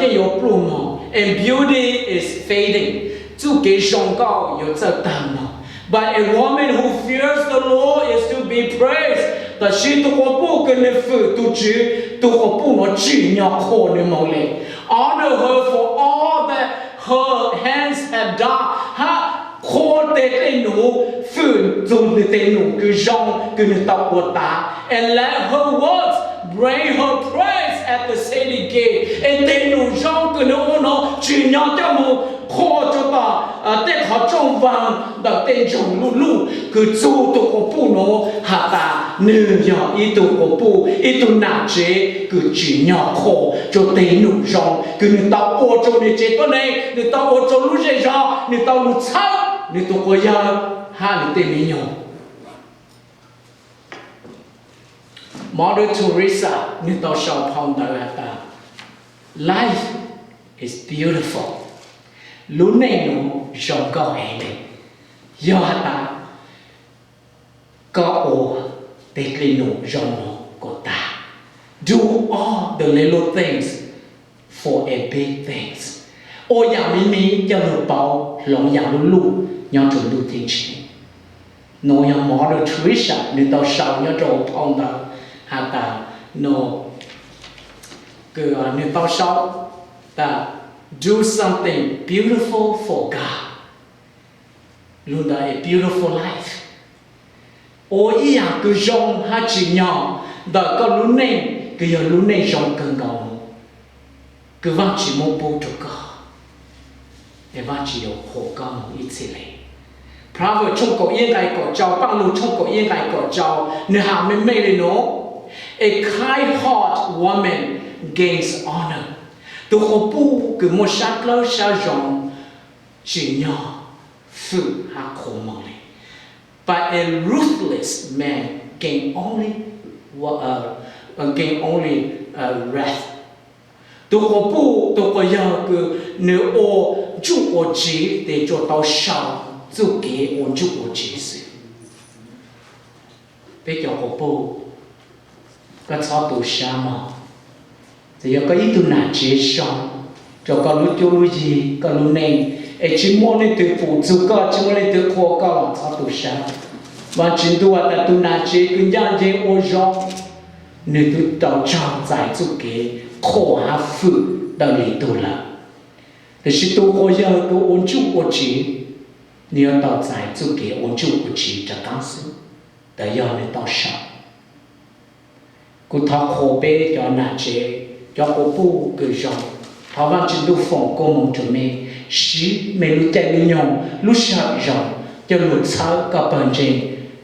yeej yuav pluj moog, and beauty is fading, txuj kev zoo nkauj yuav txawj taag moog. But a woman who fears the Lord is to be praised. Tab sis tug quas puj kws nwg fwm tug Tswv, tug quas puj nuav tsim nyog qhuas nwg moog le. Honor her for all that her hands have done. Hab qhuas tes dlej num, fwm txug nwg tes num kws zoo kws nwg tau ua tas. And let her words bring her praise at the city gate. Es tes num zoo kws nwg ua nuav tsim nyog coj moog qhuas rua tom tej qhov rooj vaag ntawm tej ntsoog luj luj kws txug tug quas puj nuav has tas nwg yog ib tug quas puj, ib tug nam tsev kws tsim nyog qhuas rua tes num zoo kws nwg tau ua rua nwg tsev tuab neeg, nwg tau ua rua lub zej zog, nwg tau lug txhawb nwg tug quas yawg hab nwg tej me nyuam. Mother Teresa nwg tau sau phau ntawv has tas, life is beautiful. Lub neej nuav zoo nkauj heev le. Yog has tas koj ua tej dlej num zoo nuav kuas tag. Do all the little things for a big things. Ua yaam me me coj lug pauv hloov yaam luj luj nyob rua ntuj teb tsev. Nuav yog Mother Teresa nwg tau sau nyob rua phau ntawv has tas, nwg tau sau tas, do something beautiful for God. Lug ntawm a beautiful life, ua ib yaam kws zoo hab tsim nyog ntawm koj lub neej kws yog lub neej zoo kawg nkaus kws Vaajtswv muab pub rua koj, es Vaajtswv yuav qhuas koj moog ib txhis le. Proverbs tshooj kaum ib nqai kaum rau, Paaj Lug tshooj kaum ib nqai kaum rau, nwg has meej meej le nuav, a kind-hearted woman gains honor. Tug quas puj kws muaj sab dlawb sab zoo tsim nyog fwm hab qhuas moog le. But a ruthless man gain only, gain only wrath. Tug quas puj, tug quas yawg kws nwg ua ntsuj ua tsiv tes tsuas tau sau txuj kev ua ntsuj ua tsiv xwb. Peb cov quas puj, koj txhob tu sab mog. Txawm yog koj ib tug nam tsev zoo, rua koj lub cuab lub yig, koj lub neej, es tsi muaj leej twg pum txug koj, tsi muaj leej twg qhuas koj los txhob tu sab. Vaajtswv ntuas tas tug nam tsev kws ncaj nceeg ua zoo, nwg twb tau raug txais txuj kev qhuas hab fwm dlawg le tug lawm. Tab sis tug quas yawg kws ua ntsuj ua tsiv, nwg yuav tau txais txuj kev ua ntsuj ua tsiv rov qaab xwb. Ntawd yog nwg tau sau. Kuv thov qhuas peb cov nam tsev, cov quas puj kws zoo, thov Vaajtswv Ntuj foom koob moov rua mej, siv mej lub caij lub nyoog lub sij hawm zoo cog lus txhawb koj pawg ntseeg,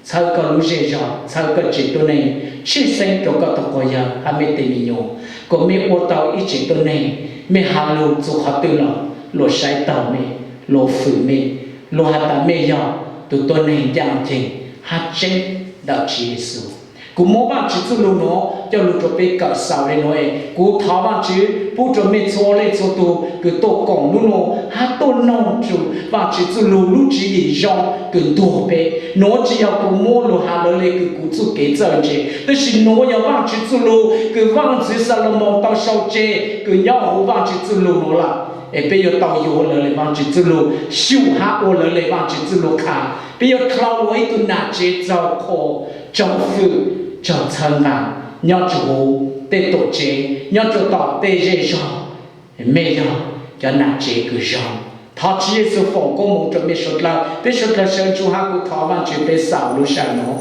txhawb koj lub zej zog, txhawb koj tsev tuab neeg, tshwj xeeb rau koj tus quas yawg hab mej tej me nyuam, kom mej ua tau ib tsev tuab neeg, mej has lug txug qhov twg los luag saib taug mej, luag fwm mej, luag has tas mej yog tug tuab neeg ncaj nceeg hab tseeb ntawm Tswv Yexus. Kuv muab Vaajtswv txuj lug nuav coj lug rua peb kawm xaus le nuav es kuv thov Vaajtswv pub rua mej txhua leej txhua tug kws tuaj koom lub nuav hab tuaj noog txug Vaajtswv txuj lug lub tswv yim zoo kws ntuag peb. Nuav tsi yog kuv muab lug has lawv le kws kuv txuj kev txawj ntse, tab sis nuav yog Vaajtswv txuj lug kws Vaajntxwv Xalumoos tau sau tseg kws nyob huv Vaajtswv txuj lug nuav lawm. Es peb yuav tau yuav lawv le Vaajtswv txuj lug xyum hab ua lawv le Vaajtswv txuj lug qha. Peb yuav dlhau ua ib tug nam tsev txaug qhuas, tsaug fwm, tsaug txhawb nqaa nyob rua huv tej tuam tsev, nyob rua tom tej zej zog. Mej yog cov nam tsev kws zoo. Thov Tswv Yexus foom koob moov rua mej suav dlawg. Peb suav dlawg sawv ntsug hab kuv thov Vaajtswv peb xaus lub sij hawm nuav.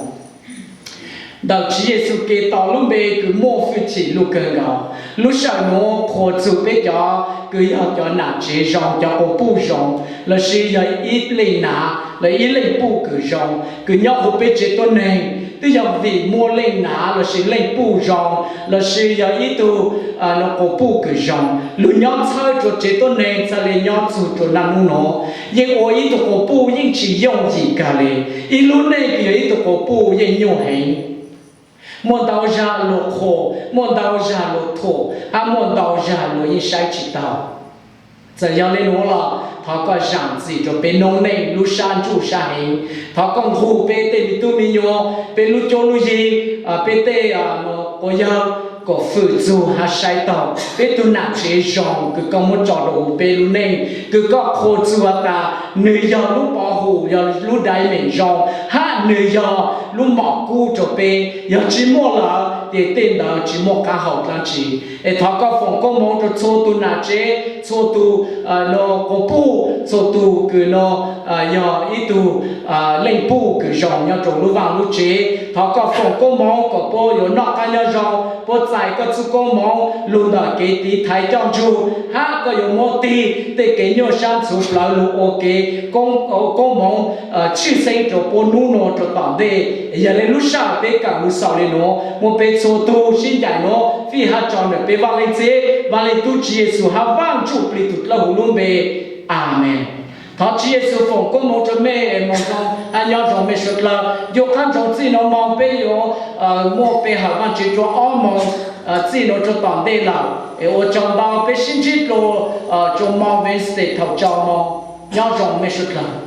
Ntawm Tswv Yexus Khetos lub npe kws muaj fwj chim lug kawg nkaus, lub sij hawm nuav qhuas txug peb cov kws yog cov nam tsev zoo, cov quas puj zoo, lossis yog ib leej nav los ib leej puj kws zoo kws nyob huv peb tsev tuab neeg. Twb yog vim muaj leej nav lossis leej puj zoo, lossis yog ib tug quas puj kws zoo, lug nyob txhawb rua tsev tuab neeg txhaj le nyob txug rua naj nub nuav. Yeej ua ib tug quas puj yeej tsi yooj yim kag le. Ib lub neej kws yog ib tug quas puj yeej nyuaj heev. Muaj ntau zag luag qhuas, muaj ntau zag luag thuam, hab muaj ntau zag luag yeej saib tsi taug. Txawm yog le nuav los thov koj zaam txim rua peb noob neej lub sab ntsuj sab heev. Thov koj nqug peb tej me tub me nyuam, peb lub cuab lub yig, peb tej quas yawg, kom fwm txug hab saib taug peb tug nam tsev zoo kws koj muab tso rua huv peb lub neej, kws koj qhuas txug has tas nwg yog lub pov hum, yog lub diamond zoo, hab nwg yog lub mom kub rua peb. Yog tsi muaj lawm ces tej ntawd tsi muaj qaab hau dlaab tsi. Es thov koj foom koob moov rua txhua tug nam tsev, txhua tug quas puj, txhua tug kws no yog ib tug leej puj kws zoo nyob rua lub vaaj lub tsev. Thov koj foom koob moov kom puab yuav noj qaab nyob zoo, puab txais koj txuj koob moov lug ntawm kev tiv thaiv coj ntsug, hab koj yuav muab tig tej kev nyuaj sab ntxhuv plawv lug ua kev koob moov tshwj xeeb rua puab nub nua rua tom ntej. Yog le lub sij hawm peb kawm lug xaus le nuav, muaj peb txhua tug sib ncaim nuav fij hab tso ntawm peb Vaaj Leej Txiv, Vaaj Leej Tub Tswv Yexus hab Vaaj Ntsuj Plig tug dlawb huv lub npe. Amees. Thov Tswv Yexus foom koob moov rua mej, moog zoo hab nyob zoo mej suav dlawg. Ncu qaab nroo txij nuav moog peb yuav muaj pe hawm Vaajtswv rua ob moos txij nuav rua tom ntej lawm. Es ua tsaug ntau, peb sib ntsib dlua rua moos Wednesday thaum tsaus moos. Nyob zoo mej suav dlawg.